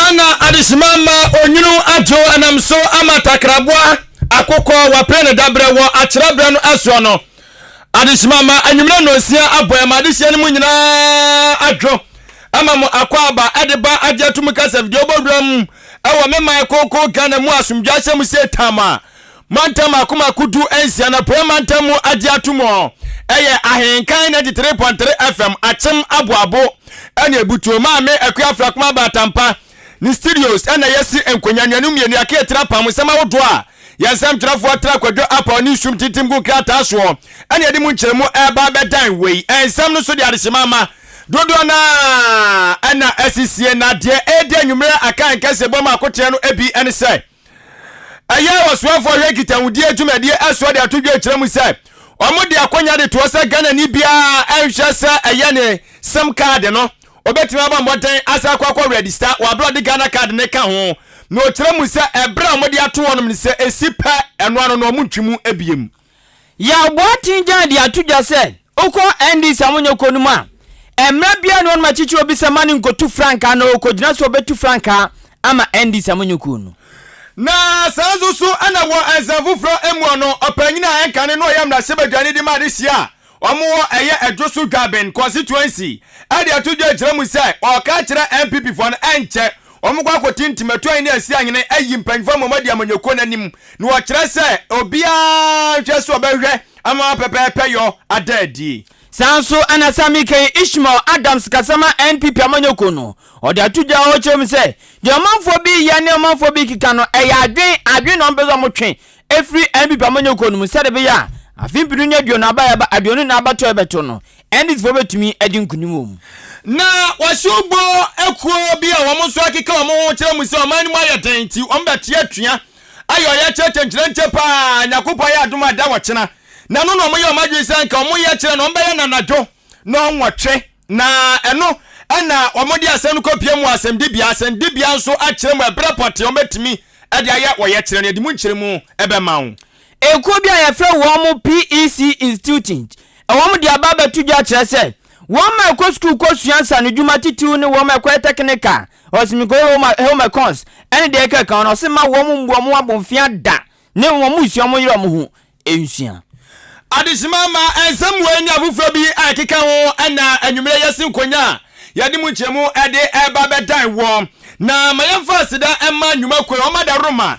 Saa na adehyema ma onwunu adwo ɛnam so ama takraboa akokɔ wapere ne dabrɛ wɔ akyerɛbrɛ no soɔ no. Adehyema ma anwummerɛ nnɔnsia abɔ ɛma adehyeɛ no mu nyinaa adwo ama mo akwaaba ɛde ba agye atum kasa fidie wobɔ wuram ɛwɔ me man kronkron Ghana mu asomdwoeɛ ahyɛ mu sie tam a Mantam mako mako du nsia na Apueɛ Mantam mu agye atom ɔ. Ɛyɛ Ahenkan 93.3 FM, Akyem Aboabo ɛne Abutuo. Maame Akua Afrakoma Abaatampa ne studios ɛna yɛasi nkonya nnuanu mmienu yɛaka yɛtiri apam nsɛm ahodoɔ a yɛn nsɛmtwerɛfoɔ Atra Kwadwo Apaw ne Sum tintim gu krataa soɔ ɛne yɛde mu nkyerɛmu ɛreba abɛdan wei nsɛm no so de adehyema ama dodoɔ no ara ɛna asisie na deɛ ɛredi anwummerɛ akan kɛseɛ bɔ mu akoteɛ no bi ɛne sɛ Ɛyɛ ɔsoafoɔ hwɛ nkitahodie dwumadie ɛsoɔ de ato dwa kyerɛ mu sɛ wɔn de akonya de toɔ sɛ Ghanani biara ɛnhwɛ sɛ ɛyɛ ne sim card no ɔbɛtumi abɔ mmɔden asa akɔ akɔ register wɔ abere ɔde Ghana card ne ka ho na ɔkyerɛ mu sɛ ɛberɛ a wɔde ato hɔnom no sɛ ɛsi pɛ ɛno ano no wɔn ntwi mu ebiem. Yaw Boateng gyan de ato dwa sɛ wokɔ NDC amanyɔkuo no mu a, mmara biara nni hɔnom a ɛkyekyere obi sɛ ma no nkɔtu frankaa na ɔrekɔgyina sɛ ɔbɛtu frankaa ama NDC amanyɔkuo no. Na saa nso so na wɔ nsɛm foforɔ mu no, ɔpanyin a ɛnkane no a ɔyɛ mmarahyɛbadwani de ma adehyeɛ a wɔwɔ ɛyɛ Ɛdwo so Dwaben constituency de ato dwa akyerɛ mu sɛ ɔreka akyerɛ NPP foɔ no ɛnkyɛ wɔkɔ akɔtintim atuahene asi ahene ayi mpanyinfoɔ ama wɔadi amanyɔkuo no anim na wɔkyerɛ sɛ obiara nhwɛ sɛ ɔbɛhwɛ ama pɛpɛɛpɛ yɔ ada adi. Saa nso na Sammy Kay Ishmael Adams kasa ma NPP amanyɔkuo no, ɔde ato dwa ɔkyerɛ mu sɛ deɛ ɔmanfoɔ bi reyɛ ne ɔmanfoɔ bi rekeka no ɛyɛ adwen adwen na wɔpɛ sɛ wɔtwe firi NPP amanyɔkuo no mu sɛdeɛ ɛbɛyɛ a afe mpenu ne aduonu aba a ɛba aduonu na abatoɔ a ɛbɛto no NDC foɔ bɛtumi adi nkunim wɔ mu. Na wɔhyew bɔ akuo bi a wɔn nso akeka wɔn ho kyerɛ mu sɛ ɔman no mu ayɛ den nti wɔn bɛte atua ayɛ ɔyɛkyerɛ kyɛnkyerɛnkyɛ paa Nyankopɔn ayɛ adom a da ɔkyena na ɛno na wɔyɛ wɔn adwene sɛ nka wɔn yɛ kyerɛ no wɔn bɛyɛ no anadwo nnɔnwɔtwe na ɛno na wɔde asɛm no kɔpie mu asɛmdibea asɛmdibea nso akyerɛ mu ɛberɛ pɔtee wɔn bɛtumi de ayɛ ɔyɛkyerɛ no yɛde mu nkyerɛmu bɛma wo. Ekuo bi a yɛfrɛ wɔn PEC Institute, wɔn de aba abɛto dwa kyerɛ sɛ wɔn a ɛkɔ sukuu kɔsua nsanodwuma titiriw ne wɔn a ɛkɔyɛ technical, ɔsɛ home econs ne deɛ ɛkeka ho no, ɔse mma wɔn mmu wɔn abomfea da ne wɔn nsua wɔn yere wɔn ho nsua. Adesima ma nsɛm wei ne afoforɔ bi a ɛkeka ho na anwummerɛ yɛasi nkonya a yɛde mu nkyerɛmu de reba abɛdan woɔ. Na ma yɛmfa aseda mma nnwumakuo yi, wɔn adaworoma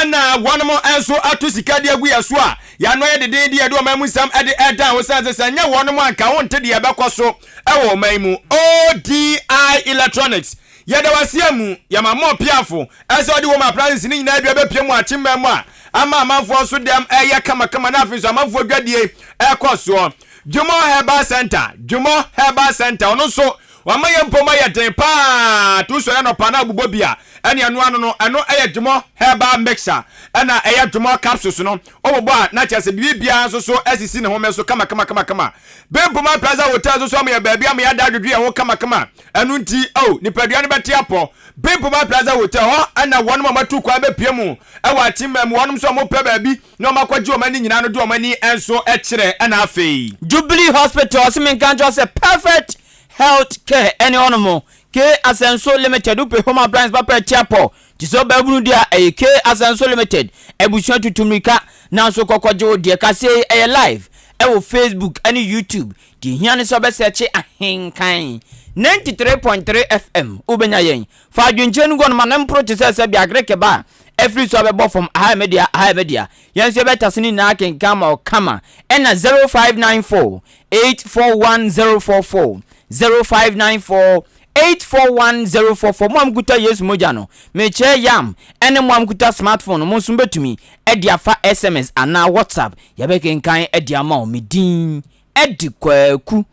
na wɔnom nso ato sika de agu yɛn so a yɛn ano ayɛ deden de yɛde ɔman mu nsɛm de redan wo sane sɛ sɛ ɛnyɛ wɔnom a anka wonte deɛ ɛbɛkɔ so wɔ ɔman yi mu. ODI Electronics, yɛda wo ase amu, yɛma mo ɔpeafo Ɛsɛ ɔde home appliances no nyinaa bi abɛpue mu akyemma mu a ama amanfoɔ nso dɛm ɛyɛ kamakama na afei nso amanfoɔ dwadie ɛkɔ soɔ. Dwomɔ Herbal Center, Dwomɔ Herbal Center, ɔno nso wama yɛn mpom ayɛ den paa to sɔre anɔpa na abobɔ bi a ɛne ɛno ano no ɛno ɛyɛ Dwomɔ Herbal Mixture ɛna ɛyɛ Dwomɔ Capsules no wobobɔ a na kyerɛ sɛ biribi biara nso so asisi ne home so kamakamakama. Bempoma Plaza Hotel nso so ama yɛ baabi ama yɛada adwodwo yɛn ho kamakama ɛno nti oh nipadua no bɛte apɔ. Bempoma Plaza Hotel, hɔ na wɔnom a wɔatu kwan bɛpue mu wɔ Akyemma mu, wɔnom nso a wɔpɛ baabi na wɔakɔgye wɔn ani nyinaa no de wɔn ani nso kyerɛ, ɛna afei. Jubilee Hospital, ɔse menka nkyerɛ wo sɛ Perfect Health Care ɛne hɔnom, K Asɛnso Limited, wopɛ home appliance papa atiapɔ te sɛ ɔbaabunu deɛ a, ɛyɛ K Asɛnso Limited, abusua tutu mmirika nanso kɔkɔgye wo deɛ, kaseɛ yi ɛyɛ live ɛwɔ Facebook ɛne YouTube, Deɛ ɛhia ne sɛ wobɛsɛɛkye Ahenkan 93.3 FM, wobɛnya yɛn. Fa adwenkyerɛ no gu hɔ no ma no mporo te sɛ sɛdeɛ Agreke ba a afiri so abɛbɔ fam, aha yɛ me dea, aha yɛ me dea. Yɛn nso yɛbɛtase ne nyinaa akenkan ama wo kama. Ɛna 0594 841 044, 0594 841 044. Mo a mokuta Yesu mogya no, mekyerɛ yam, ɛne mo a mokuta smartphone no, mo nso mobɛtumi de afa SMS anaa WhatsApp. Yɛbɛkenkan de ama wo. Me din Ɛde Kwaku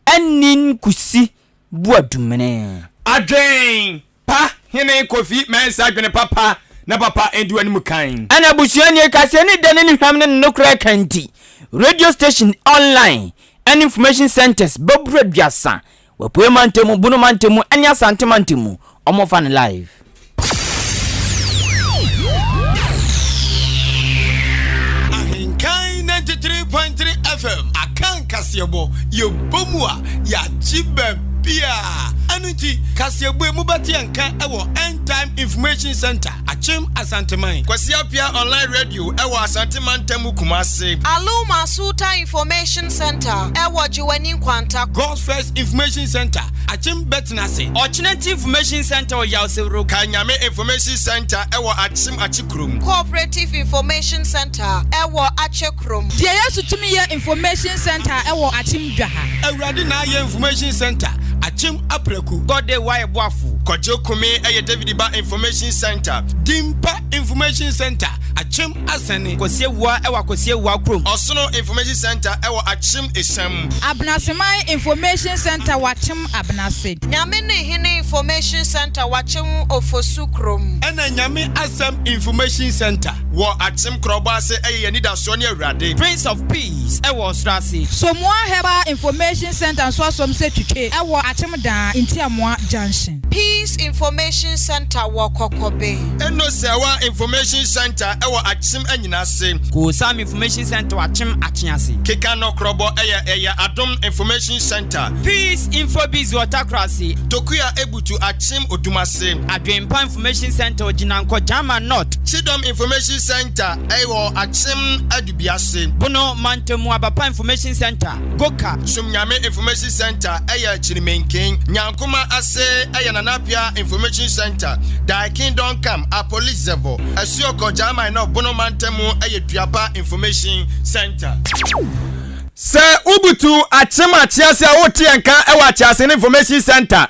Anin Kusi Boadumene. Adwen pa hene Kofi Mensah dwene papa na papa ndi w'anim kan. Ɛna abusua nie kaseɛ ne dɛ ne ne hwam ne ne nokorɛ ka nti radio station online ɛne information centers bɛboro aduasa Wɔ Apuei mantam mu, Bono mantam mu ne Asante mantam mu, wɔfa no live. Ahenkan 93.3 FM Akan kaseɛbɔ yɛbɔ mu a yɛagye bɛm. baabiara. Ɛno nti, kaseɛbue mobɛte yɛn nka wɔ End Time Information Centre, Akyem Asanteman. Kwasi Appiah Online Radio wɔ Asante Mantam mu Kumasi. Aluma Sultan Information Centre wɔ Gyewane Nkwanta. God's First Information Centre, Akyem Bɛtenase. Ɔkyenati Information Centre wɔ Yawsewuro. Kanyame Information Centre wɔ Akyem Akyekurom. Cooperative Information Centre wɔ Akyekurom. Deɛ Yesu Tumi Yɛ Information Centre wɔ Akyem Dwaha. Awurade Na Ayɛ Information Centre, Akyem Apraku. God Day Wayɛ Boafo. Kwadwo Kumi yɛ David Ba Information Centre. Dimpa Information Centre, Akyem Asɛne. Kwasi Awuah wɔ Akwasi Awuah kurom. Ɔsono Information Centre wɔ Akyem Esiam. Abenaseman Information Centre wɔ Akyem Abenase. Nyame Ne Hene Information Centre wɔ Akyem Ofosu kurom. Ɛna Nyame Asɛm Information Centre. Wɔ Akyem Korɔbɔ ase yɛ Yɛn Anidasoɔ Ne Awurade. Prince of Peace wɔ Ɔsoro ase. Somoa Herbal Information Centre nso asom sɛ Twitwe wɔ Akyem Daa, Ntiamoa Junction. Peace Information Centre wɔ Kɔkɔbe. Eno Serwa Information Centre wɔ Akyem Anyinase. Koosam Information Centre wɔ Akyem Akyease. Keka Nɔkrɔbɔ yɛ ɛyɛ Adom Information Centre. Peace Info-Biz wɔ Takorase. Tokua Ebutu Akyem Odumase. Adwempa Information Centre wɔ Gyinankɔ, Gyama North. Kyidɔm Information Centre wɔ Akyem Adubiase. Bono Mantamu Abapa Information Centre, Goka. Sumnyame Information Centre yɛ Kyirimenken. Nyankoma ase yɛ Nana Appiah Information Centre, Thy Kingdom Come, Apolizevo. Asuokɔ, Gyama North, Bono Mantamu yɛ Duapa Information Centre. Sɛ wobutu Akyem Akyease a wote yɛn nka wɔ Akyease no Information Centre,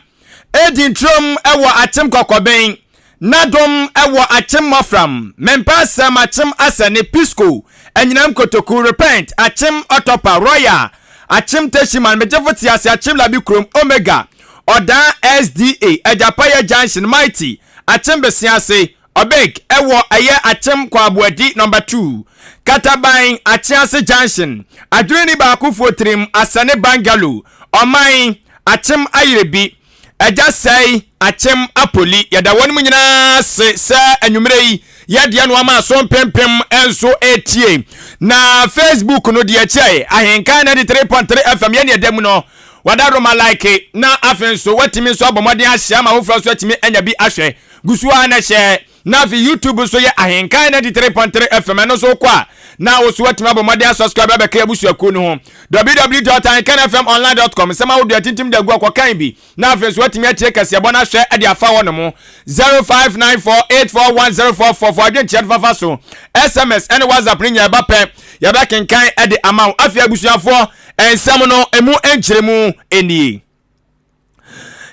Edi Nturom wɔ Akyem Kɔkɔben, Nadom wɔ Akyem Mmɔfram, Mempɛ Asɛm, Akyem Asɛne, Pisco, Anyinam Kotoku, Repent, Akyem Ɔtɔpa, Royal, Akyem Techiman, Megyefo Tease, Akyem Labi Kurom, Omega, Ɔdaa SDA, Agyapayɛ Junction, Mighty, Akyem Besease, Ɔbek wɔ ɛyɛ Akyem Kwaboadi Number 2, Kataban, Akyease Junction, Adweneni Baako Fotirim, Asɛne Bungalow, Ɔman, Akyem Ayerebi, Agya Sɛe Akyem Apoli. Yɛda wɔnom nyinaa ase sɛ anwummerɛ yi yɛdeɛ no ama aso mpempem nso ɛretie. Na Facebook no deɛ kyɛe Ahenkan 93.3 FM yɛne ɛda mu no wada Roma like na afei nso watumi nso abɔ mmɔden ahyɛ ama afoforɔ nso atumi anya bi ahwɛ. Gu so ara na hyɛ. Na afei YouTube nso yɛ Ahenkan 93.3 FM ɛno nso wokɔ a na wo so watumi abɔ mmɔden asubscribe abɛka abusuakuo no ho. www.ahenkanfmonline.com nsɛm ahodoɔ atintim da agu akɔkan bi na afei nso watumi atie kaseɛbɔ no ahwɛ de afa hɔ nom. 0594841044 fo adwenkyerɛ no fafa so. SMS ɛne WhatsApp no nyinaa ɛba pɛ yɛbɛkenkan de ama wo. Afei abusuafoɔ nsɛm no emu nkyerɛmu nie.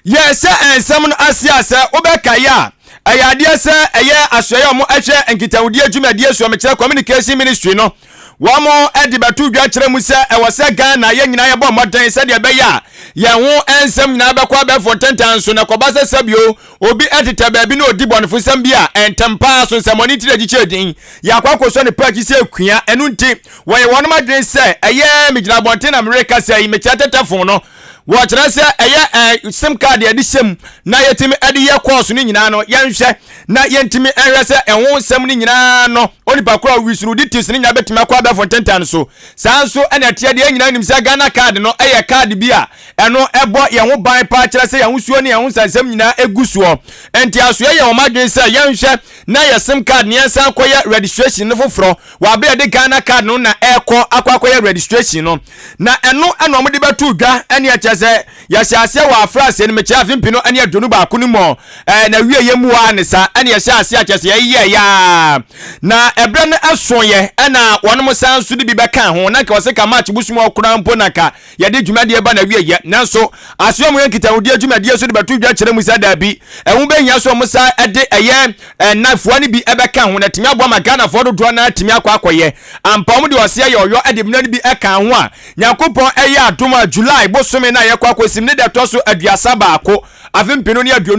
Yɛhyɛ nsɛm no ase a sɛ wobɛkae a, ɛyɛ adeɛ sɛ ɛyɛ asoɛeɛ a wɔhwɛ nkitahodie dwumadie soɔ, mekyerɛ Communication Ministry no, wɔn de bɛto dwa kyerɛ mu sɛ ɛwɔ sɛ Ghana yɛn nyinaa yɛbɔ mmɔden sɛdeɛ ɛbɛyɛ a yɛn ho nsɛm nyinaa bɛkɔ abɛɛfo ntentan so na ɛkɔba sɛ sɛbio obi tetɛ baabi na ɔdi bɔnefosɛm bi a ɛntɛm paa so nsɛmmɔne tiri akyikyɛ din yɛakɔ akɔsɔ ne pa akyi sɛ akua. Ɛno nti wɔyɛ wɔnom adwene sɛ ɛyɛ megyina abɔnten na merekasa yi mekyerɛ tetɛfon no Wɔkyerɛ sɛ ɛyɛ ɛ sim card yɛde hyɛ mu na yɛtumi de yɛ kɔɔso no nyinaa no, yɛnhwɛ na yɛntumi nhwɛ sɛ ɛho nsɛm no nyinaa no onipa koro a ɔwi no details no nyinaa bɛtumi akɔ abɛɛfo ntentan no so. Saa nso na ɛteɛ deɛ yɛn nyinaa nim sɛ Ghana card no yɛ card bi a ɛno ɛbɔ yɛn ho ban paa kyerɛ sɛ yɛn ahosuo ne yɛn ho nsansɛm nyinaa egu soɔ. Nti asoɛ yɛ wɔn adwene sɛ yɛnhwɛ na yɛ sim card no yɛnsan kɔyɛ registration no foforɔ wɔ abere yɛde Ghana card no na ɛrekɔ akɔ akɔyɛ registration no. Na ɛno na wɔde bɛto dwa ɛne ɛkyɛ sɛ yɛhyɛ aseɛ wɔ afraseɛ no mekyerɛ afe mpino ne 21 no mu ɛɛ na wie yɛ mu a ne sa ɛne yɛhyɛ aseɛ akyɛ sɛ yɛyɛ yaa na ɛberɛ no ɛso yɛ ɛna wɔnom san nso de bi bɛka ho na nka wɔsɛ ka March bosom ɔkora mpo na nka yɛde dwumadie ba na wie yɛ nanso aseɛ wɔn yɛ nkitahodie dwumadie so de bɛto dwa kyerɛ mu sɛ daabi ɛho bɛhia so wɔn san ɛde ɛyɛ ɛnafoɔ no bi ɛbɛka ho na tumi aboa ma Ghanafoɔ dodoɔ no atumi akɔ akɔyɛ Ampa wɔn de ɔseɛ yɛ ɔyɔ de mmerɛ no bi kaa ho a, Nyankopɔn yɛ adom a July bosome no a yɛkɔ akɔsim ne da ɛtɔ so 31 afe 2022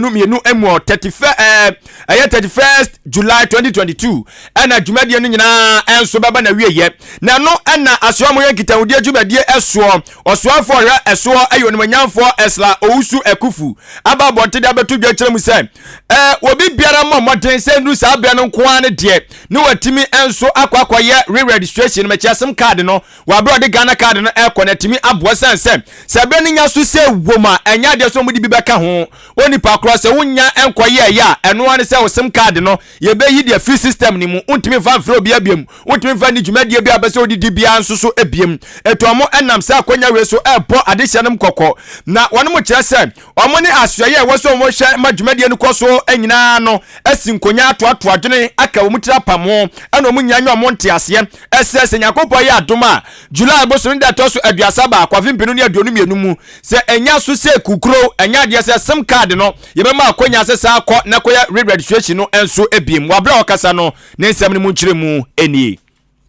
mu 31 ɛɛ ɛyɛ 31st July 2022 ɛna dwumadie no nyinaa ɛnso bɛba na wieyɛ. Na ɛno ɛna asoa mo yɛ nkitahodie dwumadie ɛsoɔ ɔsoafoɔ ɔhwɛ ɛsoɔ ɛyɛ onimonyamfoɔ Ɛsla Owusu Akufu aba abɔnten de abɛto dwa kyerɛ mu sɛ ɛɛ obi biara mmɔ mmɔden sɛ nnuru saa berɛ no nko ara ne deɛ ne watumi nso akɔ akɔyɛ re-registration mɛkyɛ sim card no wɔ abere a ɔde Ghana card no ɛkɔ no atumi aboa sane sɛ sɛ berɛ no nya so sɛ wom a ɛnyɛ adeɛ sɛ wɔde bi bɛka ho. Onipa korɔ sɛ wonya nkɔyɛɛyɛ a ɛno ara ne sɛ wo sim card no yɛbɛyi deɛ firi system no mu, wontumi mfa mfrɛ obiara biom, wontumi mfa nni dwumadie bi a wopɛ sɛ wode di biara nso so biom. Ɛti wɔn nam saa akwanya wei so ɛrebɔ adehyeɛ nom kɔkɔ na wɔn kyerɛ sɛ wɔn ne asoɛeɛ a ɛwɔ sɛ wɔn hwɛ ma dwumadie no kɔ so nyinaa no asi nkonya atoatoa adwene aka wɔn tiri apam ho ɛna wɔn nyinaa nya wɔn nteaseɛ ɛsɛ sɛ Nyankopɔn yɛ adom a July bosome da ɛtɔ so 31 afe 2022 mu sɛ ɛnya so sɛ kukuro ɛnyɛ adeɛ sɛ sim card no yɛbɛma akwanya sɛ saa kɔ na kɔyɛ re-registration no nso ebiem. Wɔ abere a ɔkasa no ne nsɛm no mu nkyerɛmu nie.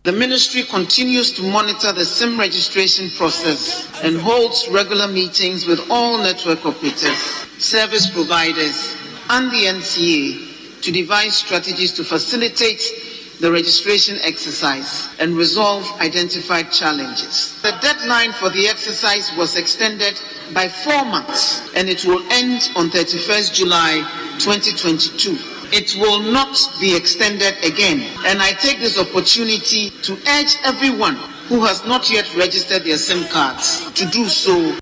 The ministry continues to monitor the SIM registration process and holds regular meetings with all network operators, service providers, and the NCA to devise strategies to facilitate the registration exercise and resolve identified challenges. The deadline for the exercise was extended by 4 months and it will end on 31st July 2022. It will not be extended again. And I take this opportunity to urge everyone who has not yet registered their SIM cards to do so.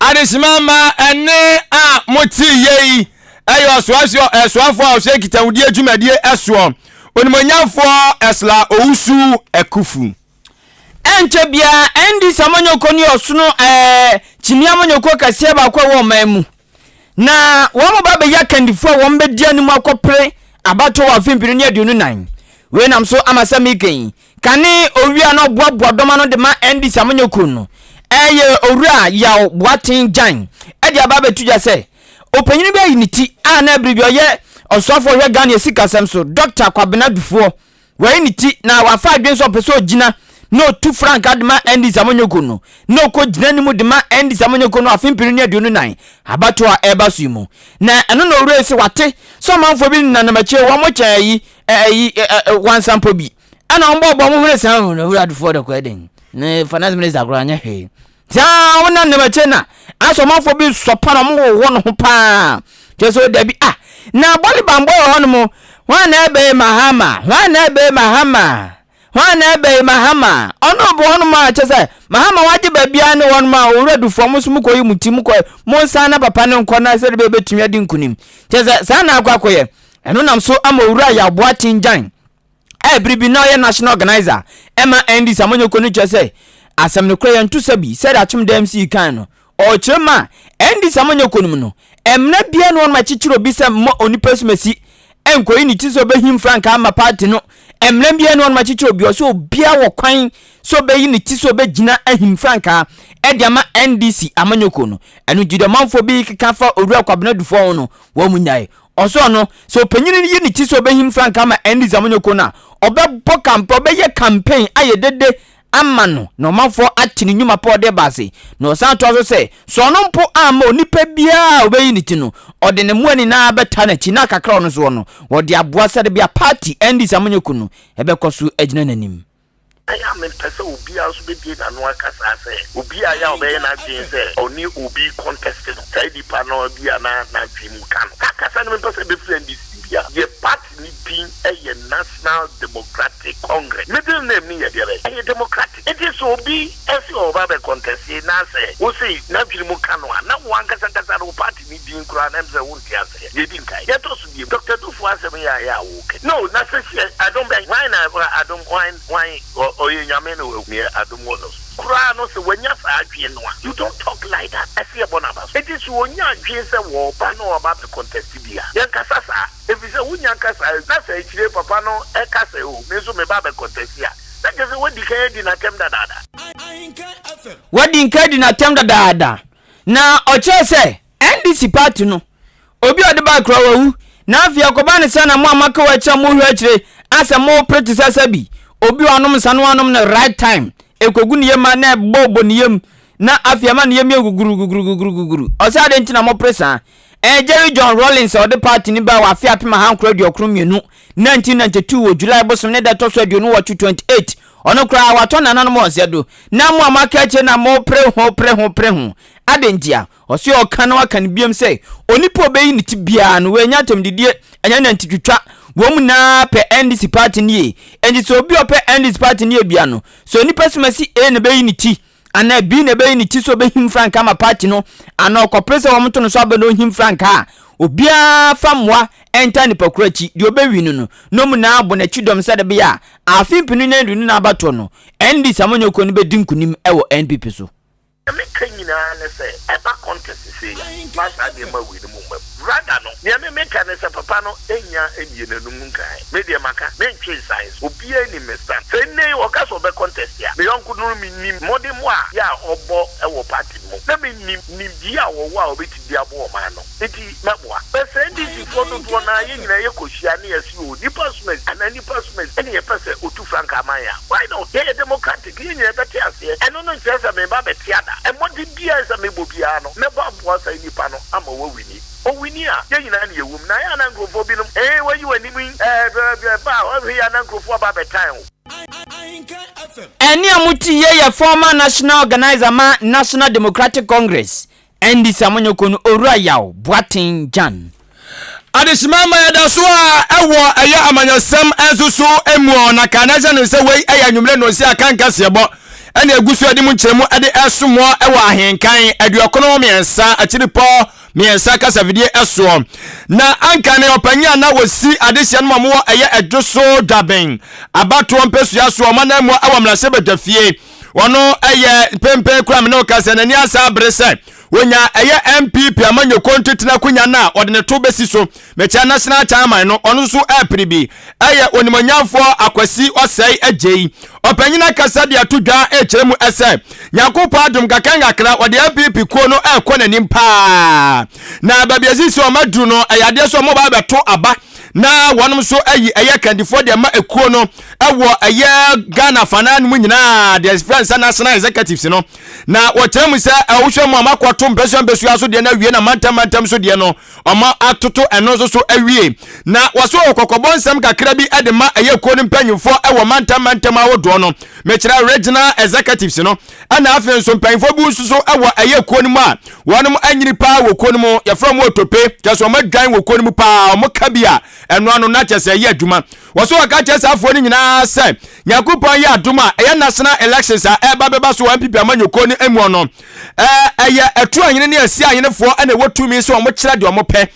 Adesima mma ɛnne a mote yei ɛyɛ ɔsoasoɔ ɛsoafoɔ a ɔhyɛ nkitahodie dwumadie ɛsoɔ Onimonyamfoɔ Ɛsla Owusu Akufu. Ɛnkyɛ biara NDC amanyɔkuo no yɛ ɔsono ɛɛ kyiniiɛ amanyɔkuo kɛseɛ baako a ɛwɔ ɔman mu. Na wɔn ba bɛyɛ akandifoɔ a wɔn bɛdi anim akɔpere abatoɔ wɔ afe 2024. Wei nam so ama sɛ meka yi, kane owia na ɔboaboa dɔm ano de ma NDC amanyɔkuo no ɛyɛ Owura Yaw Boateng Gyan de aba abɛto dwa sɛ ɔpanyin bi ayi ne ti a na bere bi ɔyɛ ɔsoafoɔ hwɛ Ghana sikasɛm so Dɔkta Kwabena Dufoɔ. Wayi ne ti na wafa adwene sɛ ɔpɛ sɛ ɔgyina na ɔtu frankaa de ma NDC amanyɔkuo no na ɔkɔgyina ne mu de ma NDC amanyɔkuo no afe 2024 abatoɔ a ɛreba so yi mu. Na ɛno na owura yi sɛ wate sɛ ɔmanfoɔ bi nenam akyire wɔn kyɛn ayi ayi wansampɔ bi ɛna wɔn bɔɔbɔ wɔn hwene saa na owura adufoɔ de kɔɛ den ne finance minister koraa nyɛ hwee saa wɔn nam nam akyire na asɛ ɔmanfoɔ bi sɔpa na wɔn wowɔ ne ho paa kyerɛ sɛ dabi ah na bɔle bambɔ wɔ hɔ nom hwan na ɛbɛyɛ mahama hwan na ɛbɛyɛ mahama hwan na ɛbɛyɛ mahama ɔno bɔ hɔ nom a kyerɛ sɛ mahama wagye baabiara ne hɔ nom a owura dufoɔ mo nso mo kɔ yi mo ti mo kɔ mo nsan na papa ne nkɔ na sɛde bɛbɛtumi adi nkunim kyerɛ sɛ saa na akɔ akɔyɛ ɛno nam so ama owura yɛ aboa tingyan a bere bi na ɔyɛ national organizer ɛma NDC amanyɔkuo no kyerɛ sɛ asɛm no korɛ yɛnto sa bi sɛdeɛ akyem da MC kan no ɔkyerɛ mu a NDC amanyɔkuo no mu no mmara biara ne wɔn akyekyere obi sɛ mmɔ onipa sumasi nkɔyi ne ti sɛ ɔbɛhim frankaa ama party no mmara biara ne wɔn akyekyere obi ɔsɛ obiara wɔ kwan sɛ ɔbɛyi ne ti sɛ ɔbɛgyina ahim frankaa ɛde ama NDC amanyɔkuo no ɛno nti dɔmanfoɔ bi keka fa owura Kwabena Dufoɔ ho no wɔn mu nyae Ɔsɔɔ no, sɛ ɔpanyin no yi ne ti sɛ ɔbɛhim frankaa ama NDC amanyɔkuo no a, ɔbɛbɔ kampe, ɔbɛyɛ campaign ayɛ dede ama no na ɔmanfoɔ ate ne nnwuma pa a ɔde ba ase. Na ɔsan toa so sɛ, sɛ ɔno mpo amma onipa biara a ɔbɛyi ne ti no, ɔde ne mmoa nyinaa bɛtaa n'akyi na kakra a ɔno nso wɔ no, ɔde aboa sɛdeɛ bia party, NDC amanyɔkuo no, bɛkɔ so agyina n'anim. Ɛyɛ a mempɛ sɛ obiara nso bɛbue n'ano aka saa sɛ obi a ɛyɛ a ɔbɛyɛ n'adwene sɛ ɔne obi contest no, saa nipa no bi a na n'adwene mu ka no. Saa kasa no mempɛ sɛ ɛbɛfiri NDC biara. Yɛn party no din yɛ National Democratic Congress. Middle name no yɛ deɛ bɛn? Ɛyɛ Democratic. Enti sɛ obi se ɔreba abɛ contest na sɛ wose n'adwene mu ka no a, na wo ankasa ankasa no wo party no din koraa no ɛm sɛ wonte aseɛ. Deɛ ɛdi nkan. Deɛ ɛtɔ so bio, Doctor Dufour asɛm yi a ɛyɛ a woka yi. No, na sɛsiɛ adom bɛn? Hwan na adom, hwan, hwan, ɔyɛ Nyame na wahu neɛ adom wɔ no so. Koraa no sɛ wanya saa adwene no a, you don't talk like that, ɛsɛ yɛbɔ no aba so. Enti sɛ ɔnya adwene sɛ wɔɔba na ɔɔba abɛ contest bi a, yɛnkasa saa. Ɛfiri sɛ wonya nka saa na sɛ akyire papa no ka sɛ oh, me nso meba abɛ contest a, na kyerɛ sɛ wadi kan adi n'atɛm dadaada. Wadi nkan adi n'atɛm dadaada. Na ɔkyerɛɛ sɛ NDC party no obi a ɔde bae koraa wawu na afei akɔba ne sɛ na mo a moaka wɔ akyire a mohwɛ akyire asɛ mopere te sɛ sɛ bi obi a ɔnom nsa no anom no right time ɛkɔgu ne yam a na ɛbɔbɔ ne yam. Na afei ama ne yam yɛ guguruguguruguguru. Ɔse adɛn nti na mopere saa? Ɛɛ Jerry John Rawlings a ɔde party no bae wɔ afe 1992, 1992 wɔ July bosom ne da ɛtɔ so 28, 28, ɔno koraa watɔ nananom wɔn nsa do. Na mo a moaka akyire na mopere ho pere ho pere ho. Adɛn ntia? Ɔse ɔka na waka no biom sɛ onipa a ɔbɛyi ne ti biara no wanya atɛmdidie ɛnyɛ nantitwitwa. Wɔn nyinaa pɛ NDC party no yie. Enti sɛ obi a ɔpɛ NDC party no yie biara no, sɛ onipa simasi A na ɛbɛyi ne ti anaa B na ɛbɛyi ne ti sɛ ɔbɛhim frankaa ama party no anaa ɔkɔpere sɛ wɔnto no so aba na ɔhim frankaa a, obiara fa mmoa ntaa nipa koro akyi, deɛ ɔbɛwi no no, na wɔn nyinaa abɔ n'akyi dɔm sɛdeɛ ɛbɛyɛ a afe mpenu ne aduonu no abatoɔ no, NDC amanyɔkuo no bɛdi nkunim wɔ NPP so. Nea meka nyinaa ne sɛ ɛba contest sei a, mma saa nneɛma wei no mu mma mu. Rather no, nea me meka ne sɛ papa no nnya nnie n'anum nkae. Me deɛ maka, mentwe nsan so. Obiara nim me stand. Sɛ nnɛ yi ɔka sɛ ɔbɛ contest a, me yɔnko no mennim mmɔdemmɔ a yɛ a ɔbɔ wɔ party no mu, na mennim nimdeɛ a ɔwɔ a ɔbɛtumi de aboa ɔman no. Nti mɛboa. But sɛ NDC foɔ dodoɔ no ara yɛn nyinaa yɛkɔhyia ne yɛse oo nipa asomasi anaa nipa asomasi ɛne yɛpɛ sɛ ɔtu frankaa ma yɛn a, why not? Yɛyɛ democratic, yɛn nyinaa yɛbɛte aseɛ. Ɛno no nkyerɛ sɛ mereba abɛte ada. Mmɔden biara a ɛsɛ sɛ mebɔ biara no, mɛbɔ aboa saa nipa no ama wawini. Ɔwini a, yɛn nyinaa na yɛwɔ mu. Na ɛyɛ a na nkurɔfoɔ binom, ee wayi w'anim yi, ɛɛ ɛba a, ɔhwɛ yi a na nkurɔfoɔ aba abɛtan wo. Ɛnne a mote yei yɛ former National Organiser ma National Democratic Congress, NDC amanyɔkuo no Owura Yaw Boateng Gyan. Adehyema ma yɛda so a ɛwɔ ɛyɛ amanyɔsɛm nso so mu ɔ na ka na hyɛ no sɛ wei ɛyɛ anwummerɛ nnɔnsia aka nkaseɛbɔ ɛna ɛgu so ɛde mu nkyerɛmu ɛde ɛsomoɔ ɛwɔ ahenkan 93 akyiripɔ mmiɛnsa kasafidie ɛsoɔ na anka ne ɔpanyin a na wɔsi adehyeɛ no ma mowɔ ɛyɛ ɛdwo so dwaben abatoɔ mpɛsua soɔ ɔma na mmoa ɛwɔ mmarahyɛbadwafie Ɔno yɛ mpempem koraa me ne wo ka sɛ n'ani asa abere sɛ wɔnya ɛyɛ NPP amanyɔkuo ntetena akonya no a ɔde ne to bɛsi so. Mekyɛ National Chairman no ɔno nso ɛrepere bi. Ɛyɛ Onimuonyamfoɔ Akwasi Ɔsɛe Agyei. Ɔpanyin akasa de ato dwa rekyerɛ mu sɛ Nyankopɔn adom nkakrankakra ɔde NPP kuo no rekɔ n'anim paa. Na baabi a sisi wɔn aduru no ɛyɛ adeɛ sɛ wɔn ba abɛto aba na wɔnom nso ayi ɛyɛ kandifoɔ de ama ekuo no ɛwɔ ɛyɛ Ghana fanaa no mu nyinaa deɛ fɛn sɛ national executives no na wɔkyerɛ mu sɛ ɛwohwɛ mu a wɔakɔto mpɛsua mpɛsua so deɛ no awie na mantam mantam so deɛ no wɔn atoto ɛno nso so awie na wɔso wɔ kɔkɔbɔ nsɛm kakra bi de ma ɛyɛ kuo no mpanyinfoɔ ɛwɔ mantam mantam ahodoɔ no mekyerɛ regional executives no ɛna afei nso mpanyinfoɔ bi nso so ɛwɔ ɛyɛ kuo no mu a wɔnom anyini paa wɔ kuo no mu yɛfrɛ wɔn otope kyɛ sɛ wɔn adwan wɔ kuo no mu paa wɔn ka bi a ɛno ano na kyɛ sɛ ɛyɛ adwuma Wɔso wɔka kyerɛ saa afoɔ no nyinaa sɛ Nyankopɔn yɛ adom a ɛyɛ national elections a ɛreba bɛba so wɔ NPP amanyɔkuo no muɔ no, ɛyɛ ɛto ahene ne asi ahenefoɔ na ɛwɔ tumi sɛ wɔn kyerɛ deɛ wɔn pɛ.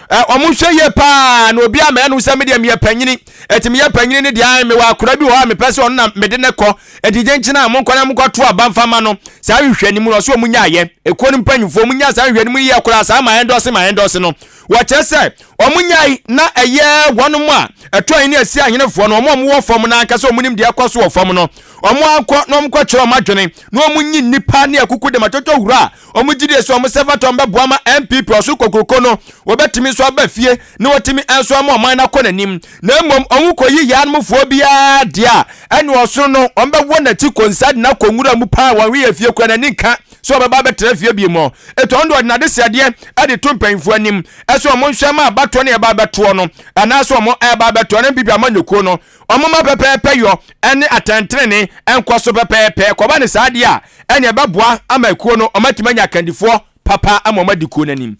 Wɔn nhwɛ yie paa na obi ama ɛno sɛ medeɛ meyɛ panyini, ɛti meyɛ panyini ne deɛ ae mewɔ akora bi wɔ hɔ a mepɛ sɛ ɔno na mede ne kɔ, ɛti gyenkyena a monkɔ na monkɔ to aba mfa ma no. Saa nhwehwɛnimu no ɔso wɔn nyaayɛ, ekuo no mpanyinfoɔ wɔn nyaa saa nhwehwɛnimu yie koraa saa ma ɛndɔse ma ɛndɔse no. Wɔkyerɛ sɛ wɔnyae na ɛyɛ wɔnom a ɛto ahene asi ahenefoɔ no, wɔn a wɔwɔ fam no ankasa a wɔnim deɛ ɛkɔ so wɔ fam no, wɔn ankɔ na wɔnkɔkyerɛ wɔn adwene na wɔnyi nnipa ne akuku dem atwotwo huro a wɔn gyidie sɛ wɔn sɛ fata wɔn bɛboa ma NPP ɔsoro kokuroko no wɔbɛtumi nso aba fie na wɔtumi nso ama ɔman no akɔ n'anim na mmom wɔn kɔyi yaanomfoɔ biara deɛ a ɛne ɔsoro no wɔn bɛwɔ n'akyi kɔnsa de no akɔ nwura mu paa wɔn hweyɛ fie kura n'ani nka sɛ ɔbɛba abɛtena fie bio mu. Etu ɔno de ɔde n'adesrɛdeɛ de to mpanyinfoɔ anim sɛ wɔn nhwɛ ma abatoɔ no ɛba abɛtoɔ no anaasɛ wɔn ɛba abɛtoɔ no NPP amanyɔkuo no wɔn ma pɛpɛɛpɛ yɔ ne atɛntenene nkɔ so pɛpɛɛpɛ. Kɔba ne saa deɛ a ɛne ɛbɛboa ama ekuo no wɔn atumi anya akandifoɔ papa ama wɔn adi kuo no anim.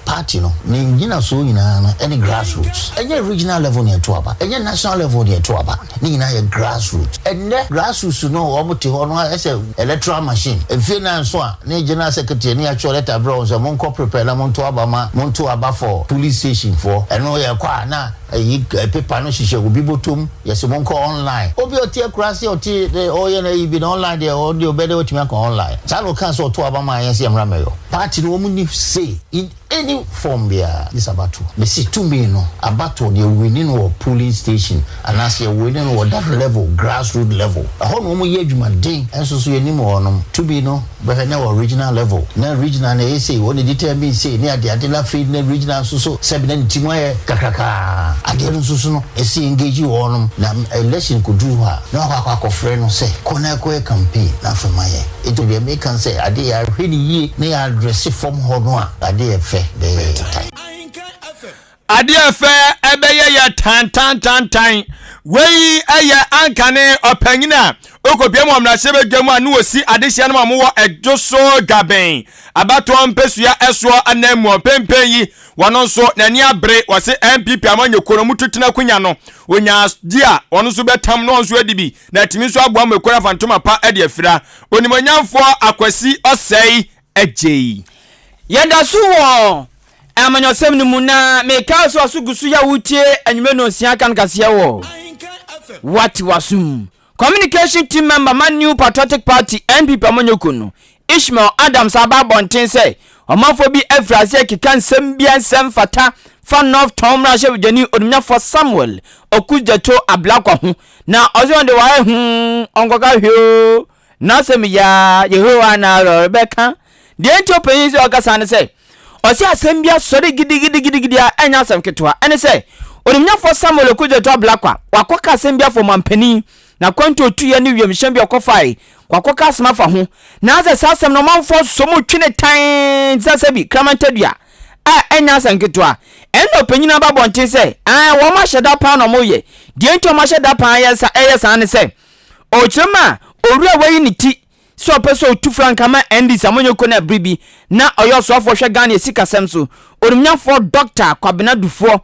Party no ne ngyinasoɔ nyinaa no ne grass roots. Ɛnyɛ regional level na yɛto aba, ɛnyɛ national level na yɛto aba, ne nyinaa yɛ grass roots. Ɛnnɛ grass roots no wɔn te hɔ no ayɛ sɛ electoral machine. Mfie nan so a ne general secretary ne yɛatwerɛ letter brɛ wɔn sɛ monkɔ prepare na monto aba ma monto aba for police station foɔ. Ɛno yɛkɔ a na ayi paper no hyehyɛ obi bɔtɔm yɛse monkɔ online. Obi a ɔte akuraase a ɔte ɔyɛ n'ayi bi no online deɛ ɔno deɛ ɔbɛyɛ dɛ watumi akɔ online. Saa na ɔkaa sɛ ɔto aba maa yɛn sɛ yɛmmra mmɛyɔ. Party no wɔn nni say in. any form biara gye sɛ abatoɔ. Mese tumi no abatoɔ no yɛ winni no wɔ polling station anaasɛ yɛ winni no wɔ that level, grass root level. Ɛhɔ na wɔn yɛ adwumaden nso so yɛnim wɔnom. Tumi no bɛhwɛ na wɔ regional level na regional no ɛyɛ sei, wɔn na determine sei ne adeade na afei na regional nso so sɛbi na ne ti mu ayɛ kakrakaa. Adeɛ no nso so no ɛsɛ engage wɔnom na election kɔduru hɔ a na wakɔ akɔ akɔfrɛ no sɛ kɔ na kɔyɛ campaign na afei ma yɛn. Enti deɛ meka ne sɛ adeɛ yɛahwɛ no yie na yɛ address fam hɔ no a, adeɛ yɛ fɛ bɛyɛ yɛ tan. Adeɛ fɛ ɛbɛyɛ yɛ tantantantan. Wei yɛ ankane ɔpanyin a ɔkɔpia mu wɔ mmarahyɛbadwa mu a ne wɔsi adehyeɛ no ma wɔwɔ Ɛdwo so Dwaben abatoɔ mpɛsua ɛsoɔ ananmuo. Mpɛmpɛn yi wɔn nso n'ani abere, wɔse NPP amanyɔkuo no wɔtu tena akonya no wɔnya di a wɔn nso bɛtam na wɔn nso adi bi na atumi nso aboa ma ekura afa ntoma pa de afira. Onimuonyamfoɔ Akwasi Osei Adjei. Yɛda so wɔ amanyɔsɛm no mu na meka so aso gu so yɛ wotie anwummerɛ nonsia kan kaseɛ wɔ Wate W'asom. Communication team member ma New Patriotic Party NPP amanyɔkuo no, Ishmael Adams aba abɔnten sɛ ɔmanfoɔ bi afiri aseɛ rekeka nsɛm bi a ɛnsɛ mfata fa North Tɔn mmarahyɛbadwani Onimnyafoɔ Samuel Okudzeto Ablakwa ho na ɔse ɔno de wayɛ hoo ɔnkɔka hwee oo n'asɛm yi ara Yehowa na ɔrebɛka. Deɛ nti ɔpanyin sɛ ɔkasa ne sɛ ɔse asɛm bi asɔre gidigidigidigidi a ɛnyɛ asɛm ketewa ɛne sɛ Onimnyafoɔ Samuel Okudzeto Ablakwa wakɔka asɛm bi afa ɔmampanin n'akwantu a ɔtuiɛ ne wiemhyɛn bi a ɔkɔfae wakɔka asɛm afa ho na asɛ saa asɛm no ɔmanfoɔ sɔ mu twe ne tann te sɛ sɛbi kraman tadua a ɛnyɛ asɛm ketewa. Ɛnna ɔpanyin no aba abɔnten sɛ, Aane, wɔn ahyɛ da paa na wɔreyɛ. Deɛ enti a wɔahyɛ da paa yɛ sa ɛyɛ saa ne sɛ, ɔrekyerɛ mu a, owura a wayi ne ti sɛ ɔpɛ sɛ ɔtu frankaa ma NDC amanyɔkuo no a bere bi na ɔyɛ ɔsoafoɔ hwɛ Ghana asikasɛm so, onimnyafoɔ Dɔkta Kwabena Dufoɔ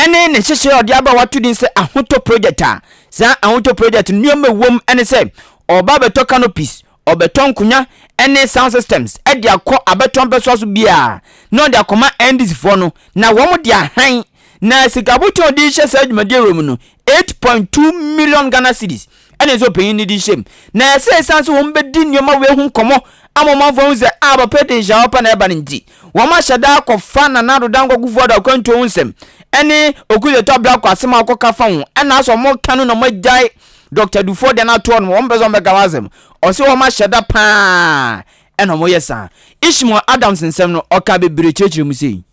ne ne nhyehyɛeɛ a ɔde aba a wato din sɛ Ahotɔ Project a saa Ahotɔ Project no nneɛma ɛwom ne sɛ ɔreba abɛtɔ canopies, Ɔbɛtɔ nkonwa ne sound systems de akɔ abɛtɔ mpɛsoa so biara na ɔde akɔma NDC foɔ no na wɔn de ahan. Na sika abotan a ɔde rehyɛ saa dwumadie wei mu no, 8.2 million Ghana cedis ɛna ɛsɛ ɔpanyin no de rehyɛ mu. Na ɛsɛ ɛsiane sɛ wɔn bɛdi nneɛma wei ho nkɔmmɔ ama ɔmanfoɔ ahu sɛ a papa de nhyɛ papa na ɛba no nti, wɔn ahyɛ da akɔfa Nana Addo Dankwa Akufo-Addo akwantuo ho nsɛm ɛne Okudzeto Ablakwa asɛm a ɔkɔka fa ho ɛna asɛ wɔn ka no na wɔn agyae Doctor Dufour deɛ no atoɔ no wɔn pɛ sɛ wɔn bɛka ho asɛm. Ɔse wɔn ahyɛ da paa ɛna wɔn yɛ saa. Ishmael Adams nsɛm no ɔkaa bebree kyerɛkyerɛ mu sei.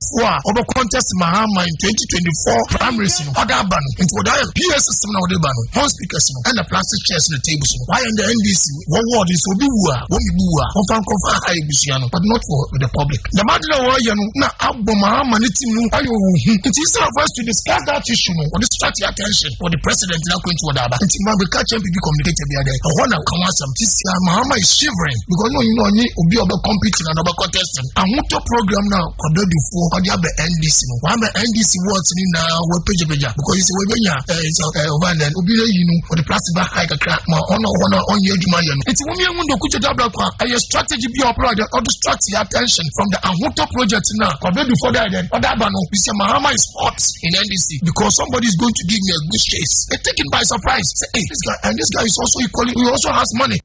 Foɔ a wɔbɛ contest Mahama in 2024 primaries no ɔde aba no nti wɔde ayɛ PA system na wɔde ba no horn speakers no ɛna plastic chairs ne tables no wayɛ ndɛ NDC wɔ ward nso obi wu a wɔn bi wu a wɔfa nkɔfa ha ebusua no but not for the public dɛm ade na wɔyɛ no na abɔ Mahama ne team no ayɛ wɔn hu nti instead of us to discuss that issue no wɔde start attention Wɔde president na akwantu wɔde aba. Nti ma bɛka kyɛn bibi communicator bi adɛ. Ɛhɔ na ka ho asɛm. Sisi a Mahama is shivering because no ɔnye ɔnye obi a ɔbɛ compete na ɔbɛ contest no. Ahotɔ program na Kwabena Dufoɔ ɔde abɛ NDC no. Wabɛ NDC wards ni na wɔapagyapagya because sɛ wɔbɛnya ɛɛ sɛ ɛɛ ɔba nɛ obi ayi no ɔde plastic ba high kakra ma ɔno ɔhɔ na ɔnyɛ adwuma yɛ no. Nti wɔn yɛn hu ndɔku kyɛ dabla kwa ɛyɛ strategy bi a ɔpɛ ɔde ɔdistract yɛ attention from the ahotɔ project na Kwabena Dufoɔ de ayɛ dɛ ɔde aba no. You see Mahama is hot in NDC because somebody is going to give me a good chase. They take him by surprise. Say, hey, this guy and this guy is also equally, he also has money.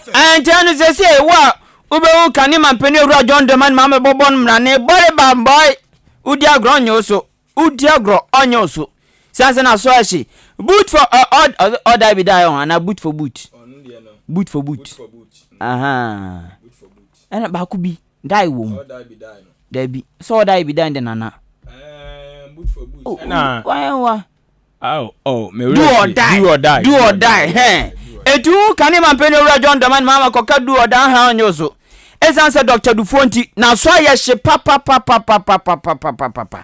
Ɛnti ɛno sɛsɛ wo a wobɛhu kane mampanin owura John Dramani Mahama bɔbɔ no mmara bɔre bambɔe wodi agorɔ ɔnyɛ wo so wodi agorɔ ɔnyɛ wo so siane sɛ n'aso ahye boot for ɔda bi da ho anaa boot for boot boot for boot ɛna baako bi Die wɔ mu. Dabi. Sɛ ɔdae bi dan de nana. Ɛna. Wa. Oh, oh, me do or die. Do or die. Do or die. Hɛn. Etu ho kane ma mpɛn owura John Dramani Mahama kɔka do or die ha ɔnyɛ so. Ɛsan sɛ Dr. Dufoɔ nti, n'aso ayɛ hye papapapapapapapapa.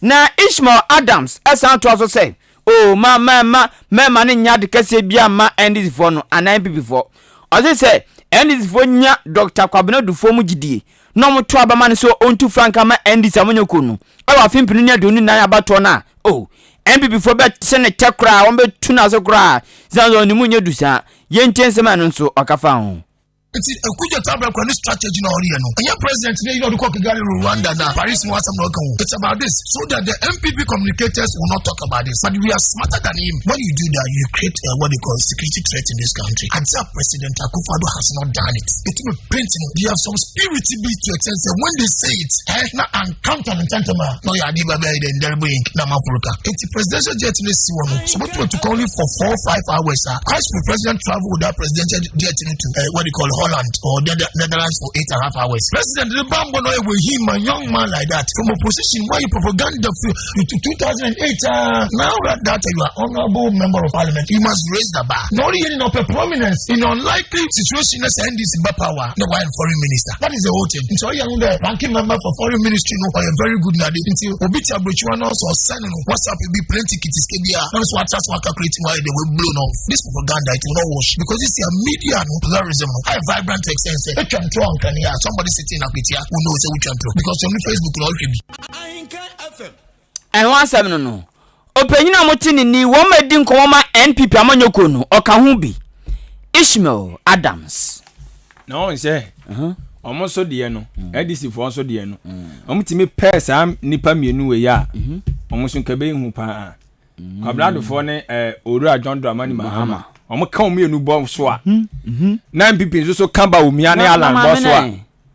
Na Ishmael Adams ɛsan toa so sɛ, Oh, ma ma ma mɛma no nyɛ ade kɛseɛ biara mma NDC foɔ no anaa NPP foɔ. Ɔse sɛ NDC foɔ nya Dɔkta Kwabena Dufoɔ mu gyidie na ɔmo to aba ma no sɛ ɔntu frankaa ma NDC amanyɔkuo no ɛwɔ afe 2024 abatoɔ no a, oh, NPP foɔ bɛte ne tɛ koraa, wɔn bɛtu no ase koraa, sane sɛ ɔne mu nyɛ du saa. Yɛntie nsɛm a ɛno nso ɔka faa ho. Nti Okudzeto Ablakwa ne strategy na ɔreyɛ no, ɛnyɛ president ne yi na ɔde kɔ Kigali, Rwanda na Paris mu asɛm na ɔka ho. It's about this so that the NPP communicators will not talk about this. But we are smarter than him. When you do that, you create a, what they call security threat in this country. Adze President Akufo-Addo has not done it. It will be painting. They have some spirit bi to extent sɛ when they say it, eh, na encounter no ntɛntɛm a na ɔyɛ adeɛ baabi ayɛ dɛ ndɛrebo ink na amanfo reka. Nti presidential jet no si hɔ no, sɛ wɔbɛtumi atu kwan only for 4, 5 hours a, why should the president travel with that presidential jet no to eh, what they call Holland or Netherlands for 8.5 hours? President ne bambɔ no ɔyɛ with him, a young man like that from opposition, why you propaganda to 2008 ah, now that, that you are honorable member of parliament, you must raise the bar. Na ɔreyɛ ni na ɔpɛ prominence in unlikely situation na sɛ NDC ba power na wayɛ foreign minister. That is the whole thing. Nti ɔyɛ ho dɛ ranking member for foreign ministry no ɔyɛ very good na de nti obi ti aburokyiwa na ɔsɛ ɔsɛn no WhatsApp bi plane ticket sika bi a na ɔsɛ watra so calculate mu ayɛ de we blow no. This propaganda, it will not wash because this is media no pluralism no ayɛ vibrant to extent sɛ etwa ntoro ankanea somebody sitting in Akwatia will know sɛ wotwa ntoro because ɔno Facebook na ɔhwɛ bi. Ɛho asɛm no no, ɔpanyin a mote ne ni wɔn adi nkɔmmɔ ma NPP amanyɔkuo no, ɔka ho bi. Ishmael Adams. Na wɔn sɛ wɔn nso deɛ no, NDC foɔ nso deɛ no, wɔn tumi pɛɛ saa nnipa mmienu wei a, wɔn nso nka bɛyɛ hu paa. Kwabena Adofoɔ ne ɛɛ Owura John Dramani Mahama, wɔn ka wɔn mmienu bɔ so a, na NPP nso so ka Bawumia ne Alan bɔ so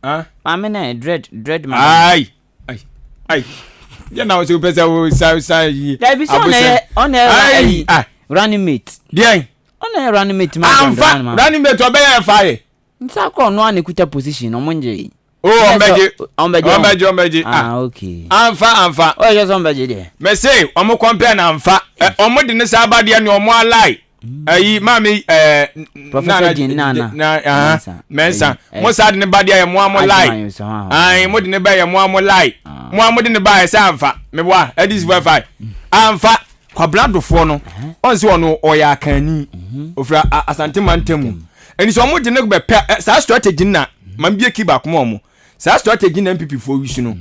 a. Maame na dread dread maame. Ayi. Ai, ai. Yɛ na wosɛ wopɛ sɛ wo sa sa yi. Dabi sɛ ɔna yɛ ɔna yɛ ayi ah. running mate. Deɛn? Ɔna yɛ running mate ma John Dramani ma. Running mate ɔbɛyɛ ɛfa yɛ. Nsa akɔ ɔno a na ekuta position ɔmo ngye yi. O oh, ɔmbɛgye ɔmbɛgye ɔmbɛgye ɔmbɛgye ah okay. Anfa anfa. Ɔyɛ sɛ ɔmbɛgye deɛ. Mɛse ɔmo kɔmpɛ na anfa ɔmo de ne saa ba deɛ ne ɔmo alai. ayi maame ɛɛ Professor Jane Nana na Mensah mo saa de ne ba deɛ yɛ mo amo lai ayi mo de ne ba yɛ mo amo lai mo amo de ne ba yɛ sɛ anfa meboa ɛdi si fɛ anfa Kwabena Dofoɔ no ɔn sɛ ɔno ɔyɛ akanni ofira Asante mantam mu ɛni sɛ ɔmo de ne bɛ pɛ saa strategy na maame bi eki baako ma ɔmo saa strategy na NPP foɔ wi so no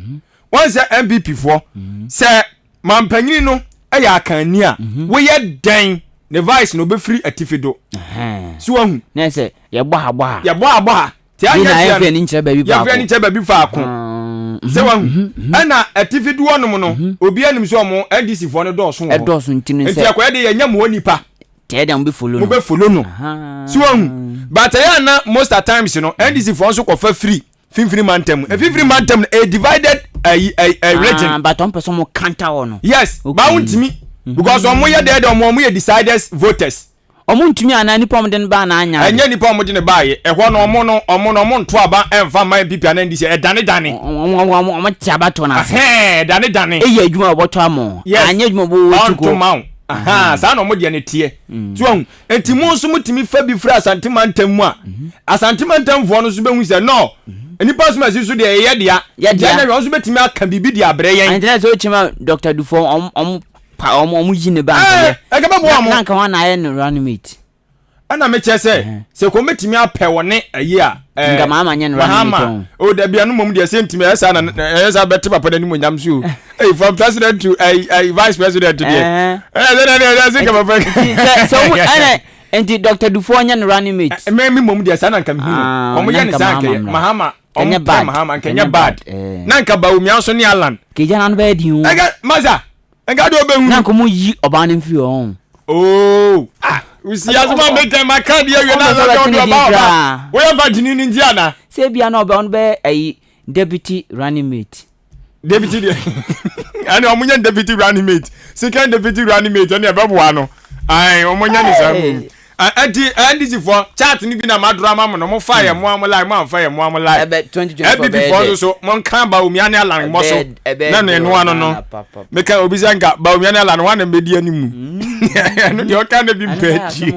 wɔn sɛ NPP foɔ sɛ Mampanyin no yɛ akanni a, mhm. woyɛ dɛn ne vice na obɛfiri atifi do. So wahu. Na sɛ yɛbɔ ha bɔ ha. Yɛbɔ ha bɔ ha. Tí a nyɛ fia no yɛfɛ baabi faako. Yɛfɛ ni nkyɛn baabi faako. Sɛ wahu. Mhm, mhm. Ɛna atifi do hɔnom no obi anim sɛ ɔmo NDC foɔ no dɔɔso wɔ hɔ. Ɛdɔɔso nti no sɛ. Nti akɔyɛ de yɛnyɛ mo nipa. Tɛɛ dɛ mo bɛ follow no. Mo bɛ follow no. So wahu. But ɛyɛ ana most at times no NDC foɔ nso kɔfa firi. Finfini mantam. Finfini mantam no a divided ayi ayi uh, region. Ah, but wɔn pɛ sɛ wɔn kanta hɔ no. Yes, okay. ba wɔn ntumi because wɔn yɛ dɛ dɛ wɔn wɔn yɛ decided voters. Wɔn ntumi anaa nipa wɔn de ne ba anaa anya. Ɛnyɛ nipa wɔn de ne ba yɛ ɛhɔ no wɔn no wɔn no wɔn nto aba ɛnfa mma NPP anaa NDC ɛdane dane. Wɔn wɔn wɔn te aba to n'ase. Ɛhɛn ɛdane dane. Eyi adwuma wɔbɔtɔ ama. Yes anyɛ adwuma wɔbɔ wɔ tuko. Ɔnto ma wo. Saa na wɔn deɛ ne teɛ. So wɔn. Enti mo nso motumi fa bi firi Asante mantam mu a, Asante mantamfoɔ no nso bɛhu sɛ no, nnipa asomasi so deɛ ɛyɛ dea. Yɛ dea. Nti ɛnyɛ hwɛ, wɔn nso bɛtumi aka biribi de abrɛ yɛn. Ɛnti na sɛ wokyerɛ ma Dr. Dufo wɔn wɔn pa wɔn wɔn yi ne ba nka yɛ. Ɛɛ, ɛka bɛboa wɔn. Na nka wɔn na ayɛ no running mate. Ɛna mekyerɛ sɛ, sɛ kɔn bɛtumi apɛ wɔne ayi a. Eh, Nka Mahama nyɛ no running mate Mahama. O dabi ɛno mmom deɛ sɛ ntumi ɛyɛ saa na ɛyɛ saa bɛte papa n'anim onyam so o. Hey, from president to uh, uh, vice president deɛ. Eh. Ɛyɛ sɛ na ɛyɛ sɛ nka papa. Nti sɛ sɛ wɔn ɛna nti Dr. Dufo nyɛ no running mate. Mɛ mi mmom deɛ saa na nka mi hu no. Ah, Wɔn yɛ ne na nka saa nka Mahama yɛ mmra. Mahama. Wɔn Ɛnyɛ pɛ bad. Mahama nka Ɛnyɛ nyɛ bad. bad, eh. Na nka Bawumia nso ne Alan. Kegya n'ano bɛyɛ den o. Ɛnka masa nka deɛ ɔbɛhu. Na nka wɔn yi ɔbaa no mfiri hɔ. ɔn. Oh, ah, wosi asoma meka maka deɛ awie na asɛ ɔde ɔba ɔba. Woyɛ fa gyini no nti ana? Sɛ ebia na ɔbɛ ɔno bɛyɛ ayi deputy running mate. Deputy deɛ ɛne ɔmo nyɛ deputy running mate second deputy running mate ɛne ɛbɛboa no ayi ɔmo nyɛ ne saa mu ɛnti NDC foɔ chat ni bi na ma dora ma mo no mo fa yɛ mo amo lai mo anfa yɛ mo amo lai NPP foɔ nso so mo nka Bawumia ne Alan mmɔ so na ne noa no no meka obi sɛ nka Bawumia ne Alan wɔn na mbɛdi anim ɛno deɛ ɔka ne bi mpɛ akyi.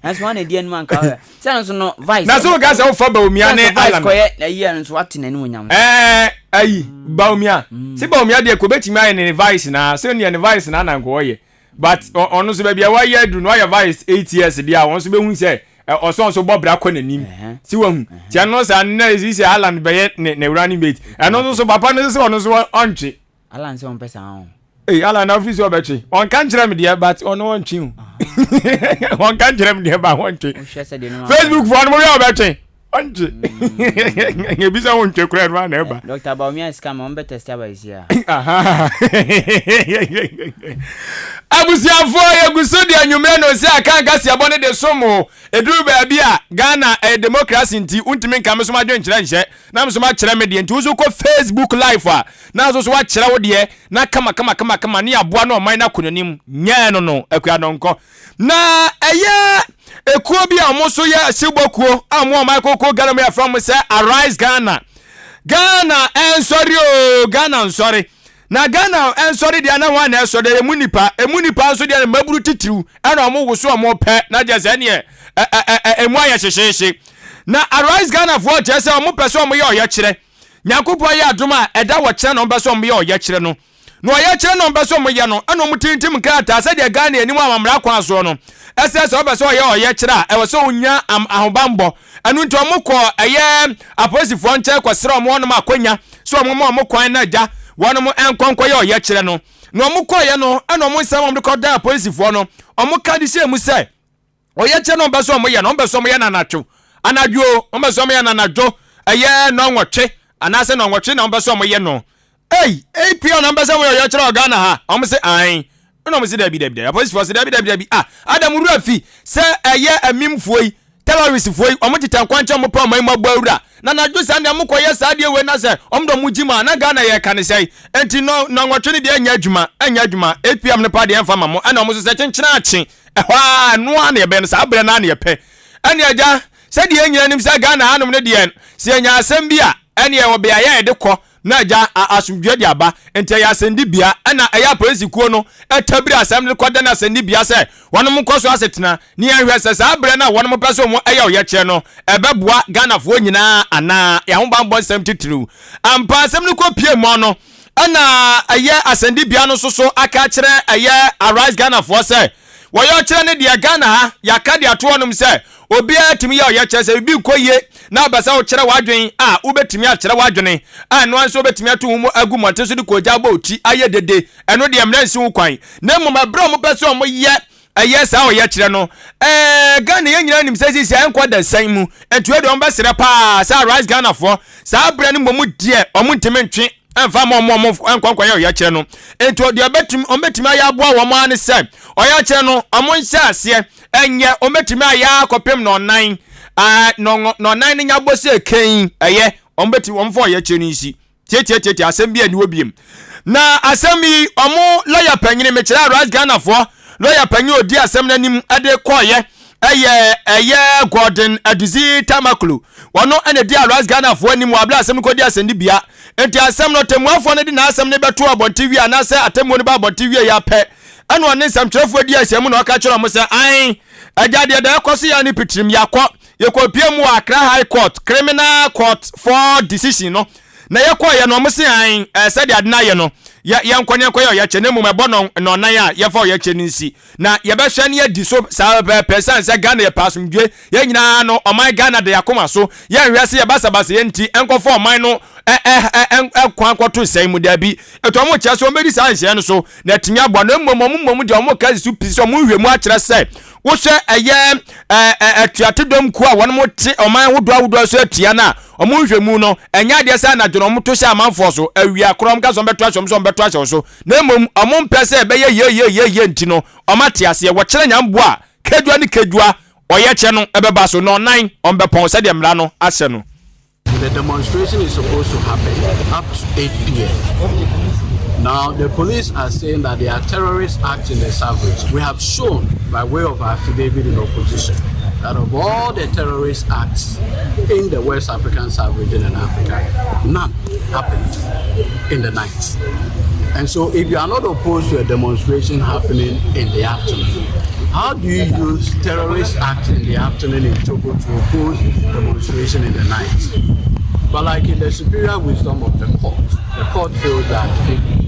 Ɛnso wɔn na edi anim anka sɛ no nso no vice. Na sɛ woka sɛ wofa Bawumia ne Alan. Vice kɔyɛ na yi ɛno nso wate n'anim onyam. Ɛɛ ayi Bawumia sɛ Bawumia deɛ kò bɛtumi ayɛ ne vice na sɛ neɛ ne vice na na nka ɔyɛ but ɔno nso baabi a wayɛ aduru no wayɛ vice 8 years deɛ a wɔn nso bɛhu sɛ ɔsɔn nso bɔ bra kɔ n'anim si wahu ti ɛno saa no na esi sɛ Alan bɛyɛ ne running mate ɛno nso so papa no nso sɛ ɔno nso ɔntwe. Alan sɛ ɔmpɛ saa ho. Ee Alan na ofisi ɔbɛtwe ɔnka nkyerɛ me deɛ but ɔno ɔntwe o ɔnka nkyerɛ me deɛ ba ɔntwe Facebook foɔ no mo yɛ ɔbɛtwe. Ɔnkye. Ebi sɛ wontwe koraa no ana ɛba. Dr. Bawumia sika ma ɔmbɛ test aba esi a. Abusuafoɔ yɛgu so de anwummerɛ no sɛ aka nkaseɛbɔ no de som o. Ɛduru baabi a Ghana ɛyɛ democracy nti wontumi nka me so m'adwenkyerɛ nhyɛ na me so makyerɛ me deɛ nti wo so kɔ Facebook live a na nso so wakyerɛ wo deɛ na kama kama kama kama ne aboa na ɔman no akɔ n'anim nyɛɛ no no Akua Donkor. Na ɛyɛ ekuo bi a wɔn nso yɛ ahyewbɔ kuo a wɔn wɔ ɔman koko Ghana mu yɛfrɛ wɔn sɛ Arise Ghana. Ghana ɛnsɔre o, Ghana nsɔre. Na Ghana ɛnsɔre deɛ na wɔn na ɛsɔre deɛ emu nipa, emu nipa nso deɛ mmaburu titiriw ɛna wɔn woso wɔn pɛ na deɛ sɛ ɛneɛ ɛ ɛ ɛ emu ayɛ hyehyeehye. Na Arise Ghana foɔ kyerɛ sɛ wɔn pɛ sɛ wɔn yɛ ɔyɛkyerɛ. Nyankopɔn yɛ adom a ɛda wɔkyerɛ na wɔn pɛ sɛ wɔn yɛ ɔyɛkyerɛ no. Na ɔyɛkyerɛ na ɔmpɛ sɛ wɔyɛ no, ɛna wɔtintim nkrataa sɛdeɛ Ghana anim amammara kwan soɔ no, ɛsɛ sɛ ɔpɛ sɛ ɔyɛ ɔyɛkyerɛ a, ɛwɔ sɛ ɔnya ahobammɔ. Ɛno nti wɔkɔɔ ɛyɛ apolisifoɔ nkyɛn kɔsrɛ wɔn hɔnom akwanya sɛ wɔmma wɔn kwan na agya wɔnom nkɔ nkɔyɛ ɔyɛkyerɛ no. Na wɔkɔeɛ no, ɛna wɔn nsɛm a wɔde kɔdaa apolisifoɔ no, wɔka de hyɛɛ mu sɛ, Ɔyɛkyerɛ na wɔpɛ sɛ wɔyɛ no, wɔpɛ sɛ wɔyɛ no anadwo, anadwo o, wɔpɛ sɛ wɔyɛ no anadwo, ɛyɛ nnɔnwɔtwe anaasɛ nnɔnwɔtwe na wɔpɛ sɛ wɔyɛ no. Ei, 8 pm na wɔpɛ sɛ wɔyɛ ɔyɛkyerɛ wɔ Ghana ha. Wɔn se ae. Ɛna wɔn se dabi dabi dabi. Apolisifoɔ se dabi dabi dabi. Ah, Adam wura fi sɛ ɛyɛ amimfoɔ yi, terroristfoɔ yi, wɔn tetɛ nkwankyɛn wɔn pɛ ɔman mu abɔ awura. Na anadwo saa deɛ mokɔyɛ saa deɛ wei na sɛ wɔn de wɔn gyi mu a, na Ghana yɛka ne sɛn? Enti nnɔnwɔtwe no deɛ ɛnyɛ adwuma, ɛnyɛ adwuma. 8 pm no pa deɛ ɛmfa ma mo. Ɛna wɔn nso sɛ kyenkyena akye. Ɛhɔ ara, ɛno ara na yɛbɛyɛ no, saa berɛ no ara na yɛpɛ. Ɛnneɛ agya, sɛdeɛ yɛn nyinaa nim sɛ Ghana hanom no deɛ, sɛ yɛnya asɛm bi a, ɛnneɛ ɛwɔ beaeɛ a yɛde kɔ na agya asomdwoeɛ de aba. Nti ɛyɛ asɛnnibea, ɛna ɛyɛ apolisikuo no tabiri asɛm no kɔda no asɛnnibea sɛ wɔnom nkɔ so asetena ne yɛnhwɛ sɛ saa berɛ no a wɔnom pɛ sɛ wɔn ɛyɛ ɔyɛkyerɛ no, ɛbɛboa Ghanafoɔ nyinaa anaa, yɛn ahobanbɔ nsɛm titiriw. Ampa asɛm no kɔpie mu no, Ɛna ɛyɛ asɛndibea no nso so aka akyerɛ ɛyɛ Arise Ghanafoɔ sɛ wɔyɛ ɔkyerɛ no deɛ Ghana ha yɛaka de ato hɔnom sɛ obiara tumi yɛ ɔyɛkyerɛ sɛ biribi nkɔ yie na wopɛ sɛ wokyerɛ w'adwene a wobɛtumi akyerɛ w'adwene a ɛno ara nso wobɛtumi ato wo mu agu mmɔnten so de koogya abɔ wo ti ayɛ dede ɛno deɛ mmara nsi ho kwan na mmom ɛberɛ a wɔpɛ sɛ wɔyɛ ɛyɛ saa ɔyɛkyerɛ no ɛɛ Ghana yɛn nyinaa nim sɛ sisi ɛnkɔ dansan mu nti wei deɛ wɔn bɛsrɛ paa sɛ Arise Ghanafoɔ saa berɛ no mmom deɛ wɔn ntumi ntwe ɛmfa ma wɔn wɔn nkɔ nkɔyɛ ɔyɛkyerɛ no nti deɛ ɔbɛtumi wɔn bɛtumi ayɛ aboa wɔn ara ne sɛ ɔyɛkyerɛ no wɔn nhyɛ aseɛ ɛnyɛ wɔn bɛtumi ayɛ akɔpem nɔnan ɛɛ nɔnan no nya bɔ sɛ kɛn ɛyɛ wɔn bɛtumi wɔn fa ɔyɛkyerɛ no nsi. Tiatiatiatia asɛm bi ani hɔ biem. Na asɛm yi ɔmo lɔya panyini mekyerɛ Arise Ghanafoɔ lɔya panyin odi asɛm no anim de kɔɔyɛ ɛyɛ ɛyɛ Gordon Aduzi Tamaklo wɔno ɛna di Arise Ghanafoɔ anim wɔ abere asɛm no kɔdi asɛnnibea nti asɛm no ɔtɛmmuafoɔ no de n'asɛm no bɛto abɔnten wie anaasɛ atemmuo no ba abɔnten wie yɛ apɛ ɛna ɔne nsɛmtwerɛfoɔ di ahyiamu na ɔka kyerɛ ɔmo sɛ ae agya deɛ da ɛkɔ so yɛ ne pitirim yɛakɔ Yɛkɔpie mu wɔ Accra High Court Criminal Court for decision no na yɛkɔɔyɛ no ɔmo se an ɛɛ sɛdeɛ ade no ayɛ no yɛ yɛnkɔ ne yɛnkɔyɛ ɔyɛkyɛ na mmom ɛbɔ nɔn nɔnan a yɛmfa ɔyɛkyɛ no nsi na yɛbɛhwɛ ne yɛadi so saa pɛpɛɛpɛ ɛsiane sɛ Ghana yɛpɛ asomdwie yɛn nyinaa no ɔman Ghana da yɛakoma so yɛnhwɛ sɛ yɛbasabasa yɛn nti ɛnkɔfa ɔman no ɛ ɛ ɛ ɛ kwan kɔto nsɛn mu daabi ɛtɔ ɔmo kyerɛ sɛ ɔmo bɛdi saa nhyɛn no so na atumi aboa na mmom ɔmo mmom deɛ ɔmo ka si so pi sɛ ɔmo nhwɛ mu akyerɛ sɛ Wohwɛ ɛyɛ atuate dɔm kuo a wɔn te ɔman ahodoɔ ahodoɔ so atua no a, wɔn nhwɛmu no, ɛnyɛ adeɛ sɛ anadwo na wɔto hyɛ amanfoɔ so, awia korɔ wɔn ka sɛ wɔbɛto ahyɛ wɔn so wɔbɛto ahyɛ wɔn so, na mmom wɔn mpɛ sɛ ɛbɛyɛ yie yie yie yie nti no, wɔn ate aseɛ, wɔkyerɛ nyamboa a kedua ne kedua ɔyɛkyɛ no ɛbɛba so, na ɔnan wɔn bɛpɔn sɛdeɛ mmara no ahyɛ no. The demonstration is supposed to happen up to 8 p.m. Now, the police are saying that there are terrorist acts in the Savage. We have shown, by way of affidavit in opposition, that of all the terrorist acts in the West African sub-region and Africa, none happened in the night. And so if you are not opposed to a demonstration happening in the afternoon, how do you use terrorist acts in the afternoon in Togo to oppose demonstration in the night? But like in the superior wisdom of the court, the court feels that,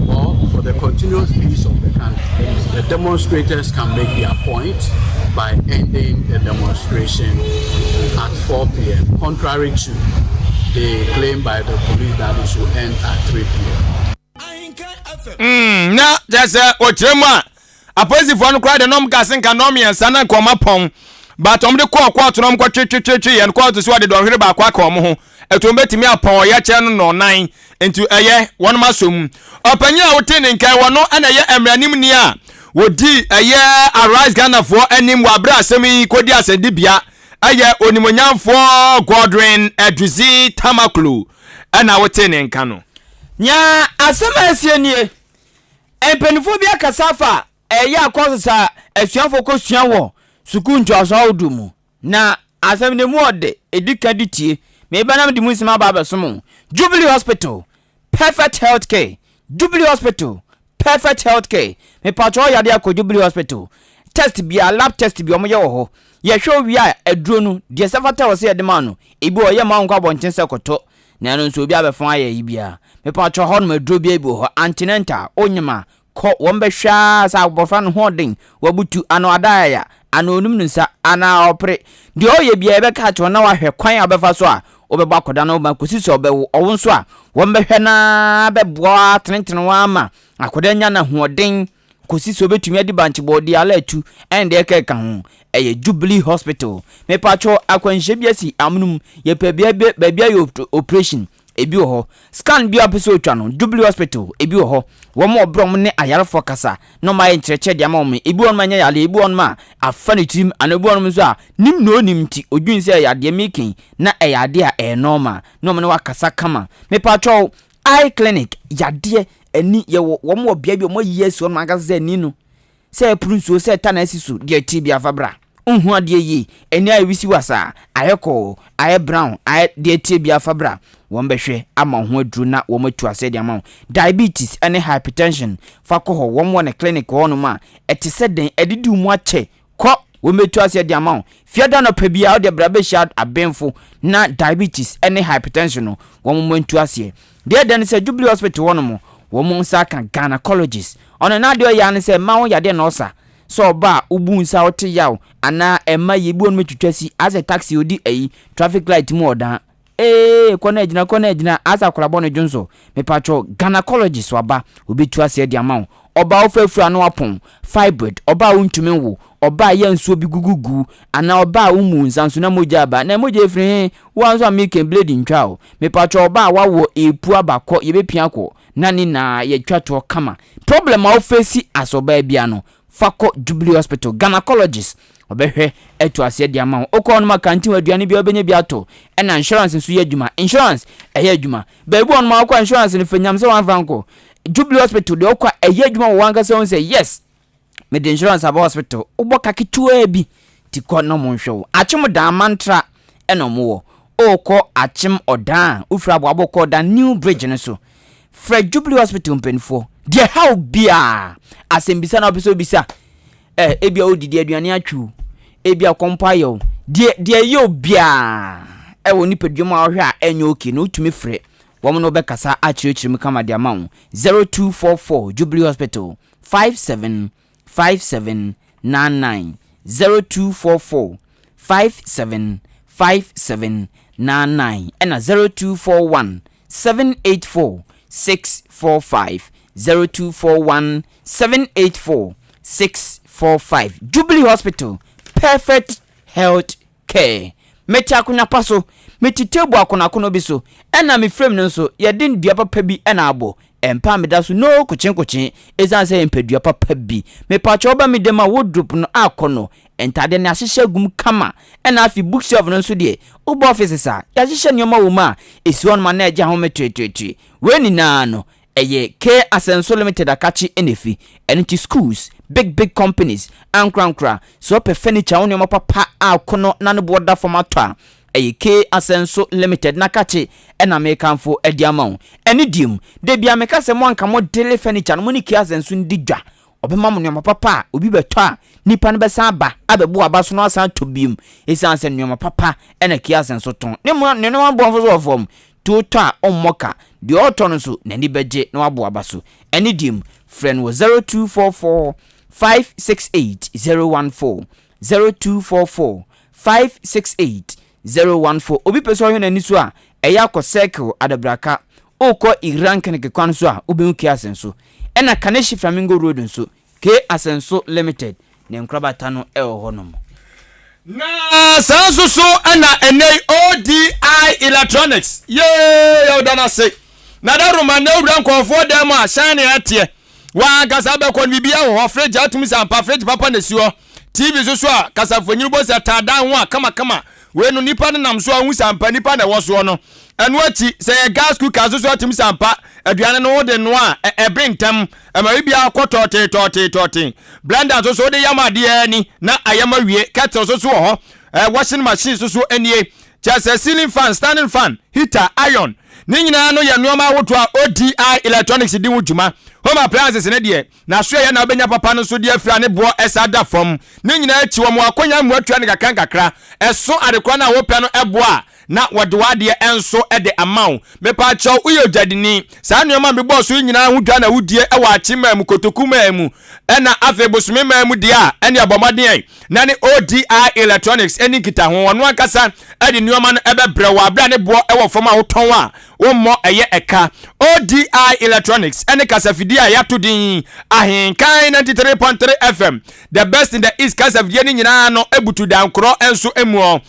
well, for the continuous peace of the country, the demonstrators can make their point by ending the demonstration at 4 p.m., contrary to the claim by the police that it should end at 3 p.m. Mm, na kyerɛ sɛ ɔkyerɛ mu a apolisifoɔ no koraa deɛ na ɔmo ka se nka nnɔn mmiɛnsa na nka ɔmo apɔn. But wɔn de kɔɔ kɔɔto na wɔn kɔ twetwetwetwe yɛn kɔɔto so wɔde dɔnhwere baako aka wɔn ho. Ɛto wɔn bɛtumi apɔn ɔyɛkyerɛ no nnɔnnan. Nti ɛyɛ wɔn asɔ mu. Ɔpanyin a wote ne nkan wɔ no na ɛyɛ mmaranimni a wɔdi ɛyɛ Arise Ghanafoɔ anim wɔ abere asɛm yi kɔdi asɛndibea ɛyɛ Onimuonyamfoɔ Godwin Edudzi Tamaklo ɛna wote ne nka no. Nea asɛm a asie nie, Mpanimfoɔ bi akasa afa ɛyɛ a courses a asuafoɔ kɔsua wɔ sukuu ntoasoɔ ahodoɔ mu. Na asɛm no emu ɔdɛ, ɛdi ka di tie. Meba na mede mu nsɛm aba abɛsom wo. Jubilee Hospital, Perfect Health Care, Jubilee Hospital, Perfect Health Care. Mepakyɛ ɔyare akɔ Jubilee Hospital. Test biara, lab test bi wɔyɛ wɔ hɔ. Yɛhwɛ wo wie a, aduro no, deɛ ɛsɛ fata wɔ sɛ yɛde ma no, ebi wɔ hɔ yɛmma wo nkɔ abɔnten sɛ kɔtɔ. Na ɛno nso obi abɛfa ayɛ ayi biara. Mepakyɛ hɔnom aduro biara bi wɔ hɔ. Antenatal, wonyem a, Kɔ, wɔbɛhwɛ ara sɛ abɔfra no ho ɔden, wabutu, anaa wada ayaya, anaa onum ne nsa, anaa ɔpere. Deɛ ɔyɛ biara yɛbɛka akyerɛ wo na wahwɛ kwan a wobɛfa so a wobɛbɔ akwadaa no ho ban kɔsi sɛ ɔbɛwo. Ɔwo nso a, wɔbɛhwɛ no ara bɛboa wo ara atenetene wo ara ma akwadaa anya n'ahoɔden kɔsi sɛ ɔbɛtumi adi bankyebɔ, ɔde ala atu, ɛne deɛ ɛkeka ho. Ɛyɛ Jubilee Hospital. Mepakyɛw, akwanhyia bi asi amonom, yɛpɛ bea bi baabi ayɛ operation. Ebi wɔ hɔ. Scan bi a wopɛ sɛ otwa no, Jubilee Hospital, ebi wɔ hɔ. Wɔn a wɔbrɛ wɔn ne ayarefoɔ kasa na wɔayɛ nkyerɛkyerɛ de ama wɔn. Ebi wɔ hɔnom a ɛnyɛ yareɛ, ebi wɔ hɔnom a afa ne tirim, anaa ebi wɔ hɔnom nso a nim na ɔnnim nti, ɔdwene sɛ ɛyɛ adeɛ making na ɛyɛ adeɛ a ɛyɛ normal na wɔn ne wo akasa kama. Mepakyɛw, eye clinic, yadeɛ, ani, yɛwɔ wɔn wɔ bea bi a wɔayi asi hɔnom ankasa sɛ ani no, Sɛ ɛporo nsuo, sɛ ɛta na asi so, deɛ ɛte biara fa bra. Wonhu adeɛ yie, ani ayɛ wisiwasaa, ayɛ kɔɔ, ayɛ brown, ayɛ deɛ ɛteɛ biara fa bra. Wɔbɛhwɛ ama wo ho aduro na wɔatu aseɛ de ama wo. Diabetes ne hypertension, fa kɔ hɔ. Wɔn wɔ ne clinic wɔ hɔnom a, ɛte sɛ dɛn? Adidi wo mu akyɛ, kɔ. Wɔbɛtu aseɛ de ama wo. Fiada anɔpa biara wode bra bɛhyia abenfo na diabetes ne hypertension no, wɔn ntu aseɛ. Deɛ ɛdɛ ne sɛ Jubilee Hospital hɔ nom wɔn nsa aka gynecologist. Ɔno n'adeɛ ɔyɛ ara ne sɛ mma ho yadeɛ na ɔsa. Sɛ ɔba a wobu nsa wote yaw anaa ɛmma yie bi wɔ nom twitwa si asɛ taxi odi ayi traffic light mu ɔdan ee kɔ na agyina kɔ na agyina asɛ akwadaa bɔ ne dwonso. Mepatwɔ gynecologist waba obetu aseɛ de ama wo. Ɔbaa wofa afuru ano apɔn, fibroid, ɔbaa a wontumi nwo, ɔbaa a yɛ nsuo bi gugu gu anaa ɔbaa a wommu nsa nso na mogya aba. Na mogya efiri he? Wo ara nso a meka yi blade ntwa o. Mepakyɛw ɔbaa a wawoɔ epu aba kɔ yɛbɛpia kɔ na ne nyinaa yɛtwa toɔ kama. Problem a wo face as ɔbaa biara no fa kɔ Jubilee Hospital gynaecologist ɔbɛhwɛ atu aseɛ de ama wo. Wokɔ hɔnom a canteen hɔ aduane biara wobɛnya bi atɔ ɛna insurance nso yɛ adwuma. Insurance ɛyɛ adwuma. Baabi wɔ hɔnom a wokɔ a insurance no fa nyam sɛ wamfa ankɔ. Jubilee Hospital deɛ wokɔ a ɛyɛ adwuma wɔ w'ankasa hu sɛ yes mede insurance aba hospital wobɔ ka ketewaa bi ti kɔ na ɔmo nhwɛ wo akyem dan mantra ɛna ɔmo wɔ okɔ akyem ɔdan a wofiri aboabo kɔ ɔdan new bridge no so frɛ Jubilee Hospital mpanimfoɔ deɛ haw biara asɛmbisa na wopɛ sɛ obisa ɛ ebia wodidi aduane atwiw ebia kɔmpɔ ayɛ wo deɛ deɛ ɛyɛ obiara ɛwɔ nipadua mu a wohwɛ a ɛnyɛ okay na wotumi frɛ wɔn na wɔbɛkasa akyerɛkyerɛ mu kama de ama wo 0244 Jubilee Hospital 57 57 99 0244 57 57 99 ɛna 0241 784 645 0241 784 645 Jubilee Hospital perfect health care. Mete akonnwa pa so, mete table akonoakono bi so, ɛna me frame no nso, yɛde nnua papa bi na abɔ. Mpa a meda so no kokyenkokyen esiane sɛ ɛyɛ mpadua papa bi. Mepakyɛw woba me dam a wardrobe no akɔ no, ntadeɛ no yɛahyehyɛ agu mu kama. Ɛna afei bookshelf no nso deɛ, woba offices a, yɛahyehyɛ nneɛma wɔ mu a ɛsi hɔnom a na ɛgye ahome toetoetoe. Wei nyinaa no, Ɛyɛ K Asɛnso Limited akakye na efi. Ɛno nti schools, big big companies, ankorankora, sɛ wopɛ furniture ho nneɛma papa a akono na ne boɔ da fam atɔ a, ɛyɛ K Asɛnso Limited n'akakye na mekamfo de ama wo. Ɛne deɛ mu, da biara meka sɛ mo anka mo dele furniture no mo ne K Asɛnso ndi dwa. Ɔbɛma mo nneɛma papa a obi bɛtɔ a nipa no bɛsan aba abɛbɔ aba so na wasan atɔ biom esiane sɛ nneɛma papa na K Asɛnso tɔn. Ne nneɛma boɔ nso wɔ fam. Nti wotɔ a ɔmmɔ ka. Deɛ ɔretɔ no nso, n'ani bɛgye na wabɔ aba so. Ɛne deɛ mu, frɛ no wɔ 0244 568 014, 0244 568 014. Obi pɛ sɛ ɔhwɛ n'ani so a, ɛyɛ akɔ Circle, Adabraka. Wokɔ Iran Keneke kwan so a, wobɛhu K Asɛnso. Ɛna Kaneshie Flamingo Road nso, K Asɛnso Limited ne nkorabata no wɔ hɔnom. Na saa nso so na ɛnnɛ yi ODI Electronics, yee, yɛda no ase. Na da roma na owura nkɔɔfoɔ dan mu a, hyɛn ne ɛteɛ. W'ankasa bɛkɔ no, biribiara wɔ hɔ, fridge a atumi sɛ ampa, fridge papa na esi hɔ. TV nso so a, kasamfonin bɔ sɛ taa dan ho a, kamakama. Wei no, nipa no nam so a, wohu sɛ ampa nipa na ɛwɔ soɔ no. Ɛno akyi, sɛ ɛyɛ gas cooker nso so a, atumi sɛ ampa, aduane no wode noa a, ɛbe ntɛm. Ɛma biribiara kɔ tɔɔtee tɔɔtee tɔɔtee. Blender nso so, wode yam adeɛ ara ni na ayam awie. Kettle nso so wɔ hɔ. Ɛɛ, washing machine nso so nie. Kyerɛ sɛ ceiling fan, standing fan, heater, iron, ne nyinaa no yɛ nneɛma ahodoɔ a ODI Electronics di ho dwuma. Home appliances no deɛ, n'asoɛeɛ na wobɛnya papa no nso de afiri a ne boɔ ɛsa da fam. Ne nyinaa akyi, wɔn akɔnya mmoatua no kakra nkakra. Ɛso adekora no a wopɛ no boɔ a, na wɔde w'adeɛ nso de ama wo. Mepaakyɛw, woyɛ odwadini? Saa nneɛma a mebɔɔ so yi nyinaa ho dwa na wodie wɔ akye man mu, kotoku man mu, ɛna afei bosome man mu deɛ a, ɛneɛ bɔ mmɔden na ne ODI Electronics nni nkitaho. Ɔno ankasa de nneɛma no bɛbrɛ wo berɛ a ne boɔ wɔ fam a wotɔn a wommɔ ɛyɛ ɛka. ODI Electronics ne kasafidie a yɛato din Ahenkan 93.3 FM, The Best in the East kasafidie no nyinaa no butu dankorɔ nso mu wɔ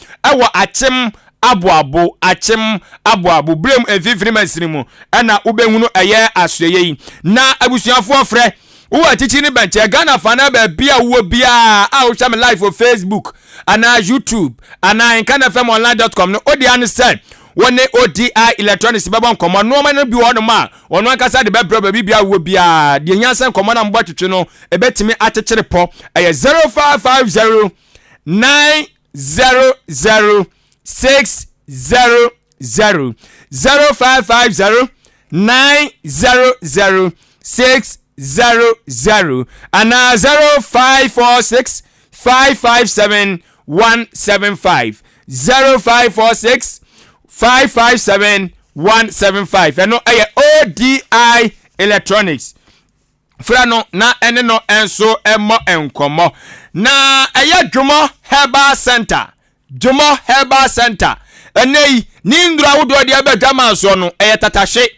Akyem Aboabo, Akyem Aboabo, Berem mfimfini mansini mu na wobɛhunu ɛyɛ asoɛeɛ yi. Na abusuafoɔ frɛ wowɔ akyikyi ne bɛnkyɛ Ghana fa anaa baabi a wowɔ biara a wohwɛ me live wɔ Facebook anaa YouTube anaa nkanfmonline.com no, wode ano sɛ wo ne ODI Electronics bɛbɔ nkɔmmɔ. Nnoɔma no bi wɔ hɔnom a ɔno ankasa de bɛbrɛ baabi biara wowɔ biara. Deɛ hia sɛ nkɔmmɔ no a mobɔ twetwe no ɛbɛtumi akyekyere pɔ. Ɛyɛ 0550 900 600 0550 900 600 anaa 0546 557 175 0546 557 175. Ɛno ɛyɛ ODI Electronics. Frɛ no na ɛne no nso mmɔ nkɔmmɔ. Na ɛyɛ Dwomɔ Herbal Center. Dwomɔ Herbal Center. Ɛnɛ yi, ne nnuro ahodoɔ deɛ ɛbɛ dwaman soɔ no, ɛyɛ tatahwe.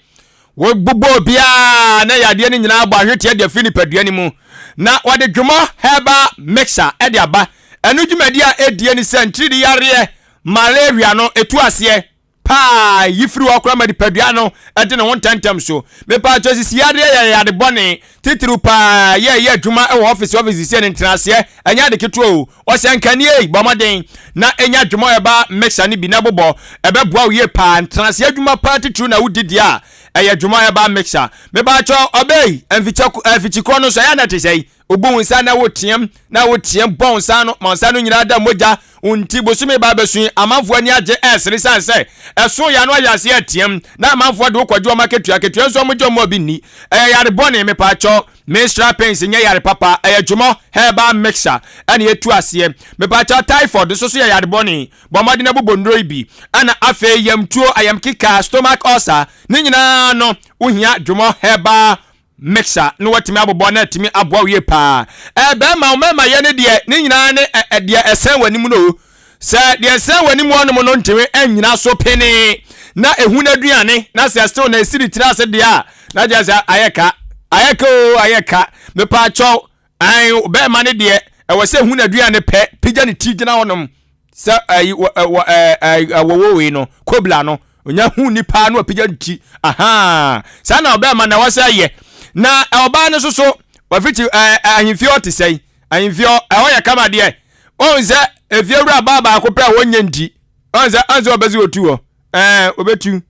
Wɔbobɔ obiara na yadeɛ no nyinaa bɔ ahweteɛ de afiri nipadua no mu. Na wɔde Dwomɔ Herbal Mixer de aba. Ɛno dwumadi a ɛdie ne sɛ ntiridi yareɛ, malaria no, ɛtu aseɛ. Paa yi firi hɔ koraa ma nipadua no de ne ho ntɛmntɛm so. Mepaakyɛw sisi yadeɛ yɛ yade bɔne titiriw paa yɛ yɛ adwuma wɔ ɔfisi ɔfisi sɛ ne ntenaseɛ ɛnyɛ ade ketewa o. Ɔsɛnkani ei bɔ mmɔden na nya dwuma a ɛba mixer no bi na bobɔ ɛbɛboa wo yie paa. Ntenaseɛ adwuma paa titiriw na wodi deɛ a ɛyɛ dwuma a ɛba mixer. Mepaakyɛw ɔbɛyi mfikyikɔ no nso ɛyɛ a na ɛte sɛn? Wobu wo nsa na woteɛm, na woteɛm bɔ wo nsa ano ma wo nsa no nyinaa da mogya. Wo nti, bosome ba abɛso yi, amanfoɔ ani agye ɛresere sane sɛ ɛso yɛ ano ayɛ aseɛ reteɛm, na amanfoɔ de wo kɔgye wɔn akatua, akatua nso wɔgye wɔn a obi nni. Ɛyɛ yare bɔne, mepaakyɛw. Menstrual pains nyɛ yare papa, ɛyɛ dwomɔ, herbal mixture, ɛna ɛtu aseɛ. Mepaakyɛw, typhoid nso so yɛ yare bɔne, bɔ mmɔden na bobɔ nnuro yi bi. Ɛna afei yamtuo, ayamkeka, stomach ulcer, ne nyinaa no, wohia dwomɔ herbal Mixer na watumi abobɔ na atumi aboa wo yie paa. Ɛɛ bɛrima wo mmarima yɛ ne deɛ ne nyinaa ne ɛ deɛ ɛsɛn w'anim no o. Sɛ deɛ ɛsɛn w'anim hɔnom no ntumi nnyina so penee na ehu n'aduane na sɛ still na esi ne tiri ase deɛ a na kyerɛ sɛ ayɛ ka ayɛ ka o ayɛ ka mepaakyɛw ɛn bɛrima ne deɛ ɛwɔ sɛ ehu n'aduane pɛ pagya ne ti gyina hɔnom. Sɛ ɛyi wɔ wɔ ɛɛ ɛwɔwɔ wei no kobla no onya hu nipa no apagya ne ti ahaa saa na ɔbɛrima na ɛwɔ sɛ yɛ na ɔbaa no nso so wafiti ɛɛ ahemfie ɔte sɛn ahemfie ɛhɔ yɛ kama deɛ ɔn sɛ efie wura baa baako pɛ a wɔnyɛ nti ɔn sɛ ɔn sɛ ɔbɛsi otu hɔ ɛɛ obetu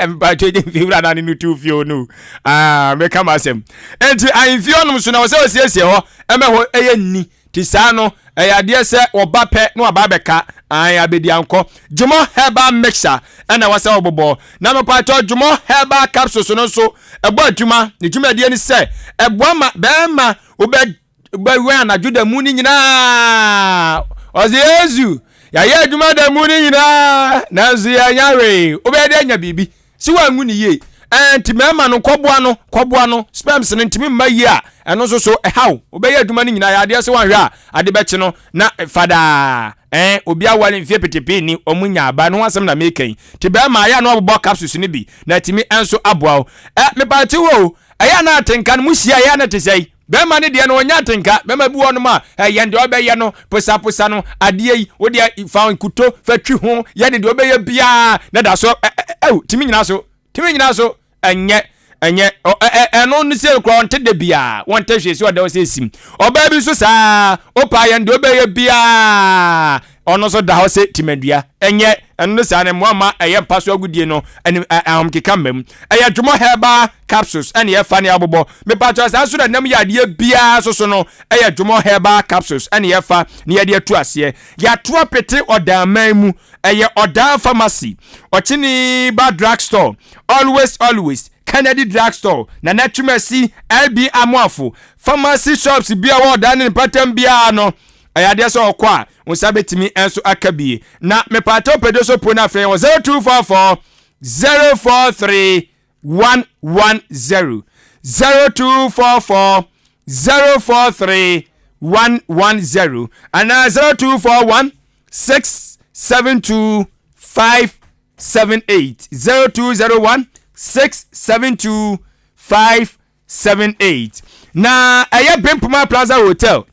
mpatwa gye mfie wura na ne no tu fie no aa meka ma asɛm nti ahemfie ɔnom so na ɔsɛ ɔsiesie hɔ ɛmɛ hɔ ɛyɛ nni Ti saa no, ɛyɛ adeɛ sɛ wɔba pɛ na waba abɛka, ae abɛdiankɔ. Dwomɔ herbal mixture ɛna ɛwɔ sɛ wɔbobɔ. Na mepatwɔ Dwomɔ herbal capsules no nso ɛbɔ adwuma. Ne dwumadie ne sɛ ɛboa ma bɛrima wobɛ wobɛwɛn anadwo da mu no nyinaa. Ɔsɛ Yesu, yɛayɛ adwuma da mu no nyinaa nanso yɛanya hwee. Wobɛyɛ dɛ anya biribi. Si wangu ne yie. Ɛɛ nti mmarima no kɔboa no kɔboa no sperms no ntumi mma yie a ɛno nso so ɛhaw wobɛyɛ adwuma no nyinaa yɛ adeɛ sɛ wanhwɛ a ade bɛkye no na fadaa ɛɛ obi awale mfie petepee ni wɔn nya aba no ho asɛm na meka yi nti bɛrima ayɛ a na wabobɔ capsules no bi na atumi nso aboa wo ɛ mepaakyɛw o ɛyɛ a na atenka no mo hyia ɛyɛ a na te sɛn. Bɛrima no deɛ no ɔnya atenka. Bɛrima bi wɔ nom a ɛyɛ deɛ ɔbɛyɛ no posaposa no adeɛ yi wo deɛ fa nkuto fa twi ho yɛ ne deɛ ɔbɛyɛ biara na da so ɛw tumi nyina so tumi nyina so ɛnyɛ ɛnyɛ ɛno no sɛ kura ɔnte da biara wɔnte hwee sɛ ɔda sɛ esim ɔbaa bi nso saa ɔpa yɛn deɛ ɔbɛyɛ biara ɔno nso da hɔ sɛ timadua ɛnyɛ ɛno no saa no mmoa ma ɛyɛ mpa so agodie no ɛne ahomkeka mma mu ɛyɛ dwomɔ herbal capsules ɛne ɛfa ne abobɔ mepatɔ saa nso na nam yɛ adeɛ biara so so no ɛyɛ dwomɔ herbal capsules ɛne ɛfa ne yɛde atu aseɛ yɛato apete ɔdanman mu ɛyɛ ɔdan pharmacy ɔkyene ba drug store always always Kennedy drug store Nana Twumasi LB Amoafo pharmacy shops bi a wɔ ɔdan ne mpatam biara no ɛyɛ adeɛ sɛ ɔkɔ a wo nsa bɛtumi nso aka bie na mepatɔ pɛdwo so po no afei wɔ 0244 043 110 0244 043 110 anaa 0241 672 578 0201 672 578 na ɛyɛ Bempoma Plaza Hotel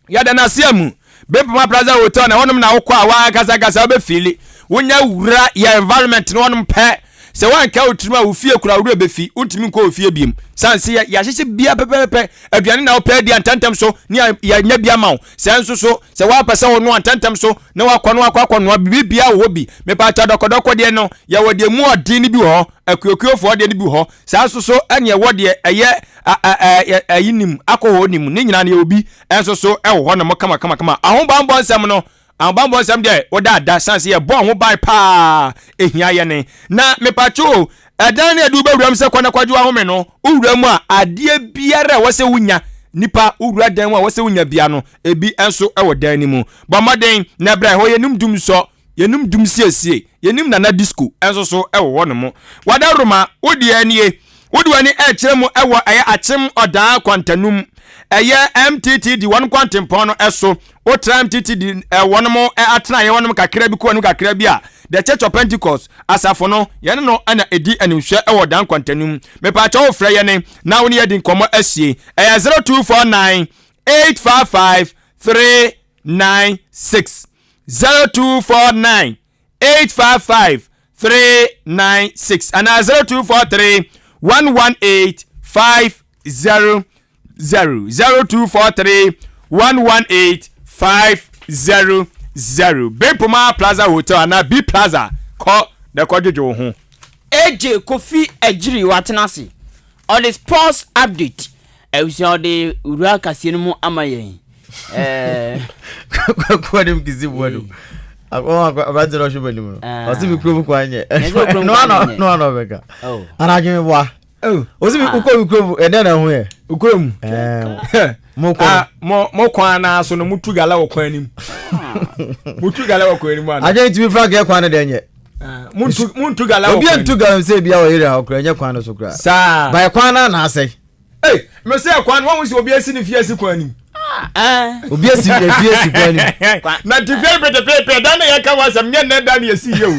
yɛda no ase amu Bempoma Plaza Hotel na hɔnom na wokɔ a wankasakasa wobɛfili wonya wura yɛ environment no hɔnom pɛ sɛ woanka wo tirim a wo fie kura wura bɛfi wontumi nkɔ wo fie biem sane sɛ yɛahyehyɛ bia pɛpɛpɛ aduane na wopɛ adi antɛntɛm so ne yɛanya bi ama wo sɛ nso so sɛ woapɛ sɛ wonoa ntɛntɛm so na wakɔ no wakɔ akɔnoa biribi bia wɔ hɔ bi mepaakyɛ dɔkɔdɔkɔ deɛ no yɛwɔ deɛ mu ɔden no bi wɔ hɔ akuokuofoɔ deɛ no bi wɔ hɔ saa nso so ɛne ɛwɔ deɛ ɛyɛ ɛyi nim akɔhɔ nim ne nyinaa no yɛwɔ bi nso so ɛwɔ hɔ nom kama kama kama ahobanbɔ nsɛm no ahobanbɔ nsɛm deɛ woda ada san sɛ yɛbɔ ho ban paa ehia yɛne na mepatwo ɛdan ne ɛde wobɛwura mu sɛ kɔ na kɔgye wahome no wowura mu a adeɛ biara a ɛwɔ sɛ wonya nipa wowura dan mu a ɛwɔ sɛ wonya bia no ebi nso wɔ dan no mu bɔ mmɔden na bra hɔ yɛnim dum sɔ yɛnim dum siesie yɛnim nana disco nso so wɔ hɔ nom wada roma wo deɛ nie wode w'ani ɛkyerɛ mu ɛwɔ ɛyɛ akyem ɔdaa kwantanum ɛyɛ mttd wɔn kwantempɔn no ɛso wotra mttd wɔn mo atenaeɛ wɔn kakra bi kɔ wɔn kakra bi a the church of pentecost asafo no yɛne no ɛna ɛdi animhwɛ ɛwɔ dan kwantanum mepaakyɛ wo frɛ yɛne na wo ne yɛdi nkɔmmɔ asie ɛyɛ 0249 855 396 0249 855 396 anaa 0243 118 500 0243 118 500 Bempoma Plaza Hotel anaa B Plaza kɔ na kɔdwodwo wo ho. AJ Kofi Adjiri watena ase ɔde sports update abusua ɔde wura kaseɛ no mu ama yɛn. Kwaku anim kisi bu adu. Aberante na ɔhwɛ m'anim no. Ɔsi mi kurom kwan nyɛ. No ano no ano ɔbɛka. Anadwo mi boa. Ɔsi mi wokɔ mi kurom ɛdɛn na ɛho yɛ. Kurom. Mo kɔ. Mo mo kwan naa so no mo tu gala wɔ kwan anim. Mo tu gala wɔ kwan anim ana. Adwene tumi frank yɛ kwan no deɛ nyɛ. Mo ntu gala wɔ kwan. Obi ntu gala sɛ ebi a wɔ area hɔ kora ɛnyɛ kwan no so kora. Saa. Ba kwan no na asɛe. Hey, me sɛ kwan wɔn sɛ obi asi ne fie asi kwan nim. Obi asi ne fie asi kwan nim. Na ti fie petepepe dan na yɛka wɔ asɛm nyɛ nnɛ dan na yɛsi yie o.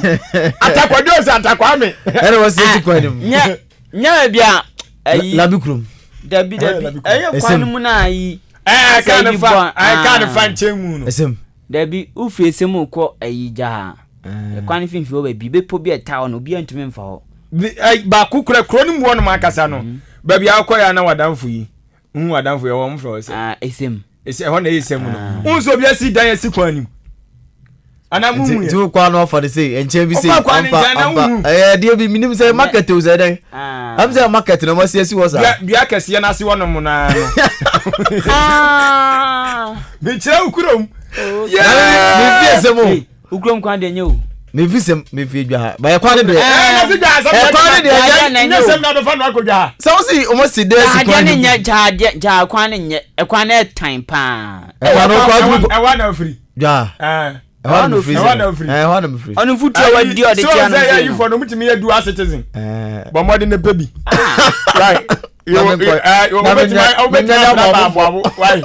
Atakwadwo sɛ atakwame. Ɛna wɔsi asi kwan nim. Nyɛ nyɛ bi a ayi. Labi kurom. Dabi dabi ɛyɛ kwan no mu na ayi. Ɛɛ kaa ne fa ɛɛ kaa ne fa nkyɛn mu no. Ɛsɛm. Dabi wofiri esɛm mu kɔ ayi gya. Ɛkwan no finfin hɔ baabi bepɔ bi a ɛta hɔ no obiara ntumi nfa hɔ. Baako kura kuro no mu hɔ nom ankasa no mhm. baabi a wokɔ yɛ na wadamfo yi hu wadamfo yɛ wɔn frɛ sɛ. Ah, esem. Ɛsɛ ɛhɔ na ɛyɛ esem no. N sɛ obi asi dan asi kwan nim. Ana mu hu yɛ. Nti wokɔ ano afa de sei nkyɛn bi sei ampa ampa ɛyɛ adeɛ bi minim sɛ market o sɛ dɛn. Am sɛ market na wɔn asi asi hɔ saa. Dua kɛseɛ n'ase hɔ nom naa no. Mekyerɛ wo kurom. Mi fi esem o. Wo kurom kwan deɛ nyɛ o. Mefi sɛm mefi adwa ha ba ɛkwan ne deɛ. Ɛɛ na dwa ha sɛm ɛkwan ne deɛ nyɛ nyɛ sɛm na bɛfa no akɔ dwa ha. Sɛ wosi wɔn si dɛ si kwan ne nyɛ gyadeɛ gyaa kwan ne nyɛ ɛkwan ne ɛtan paa. Ɛkwan no kwan tumi ɛwa na ofiri. Dwa ɛɛ ɛhɔ na ofiri ɛhɔ na ofiri ɛhɔ na ofiri. Ɔno mfutuo a wadi ɔde tia no sɛ yɛ ayifoɔ no mutumi yɛ dual citizen. Ɛɛ bɔn mɔden ne pɛ bi. Right. Yo, wobɛtumi wobɛtumi abra baabo abo. Why?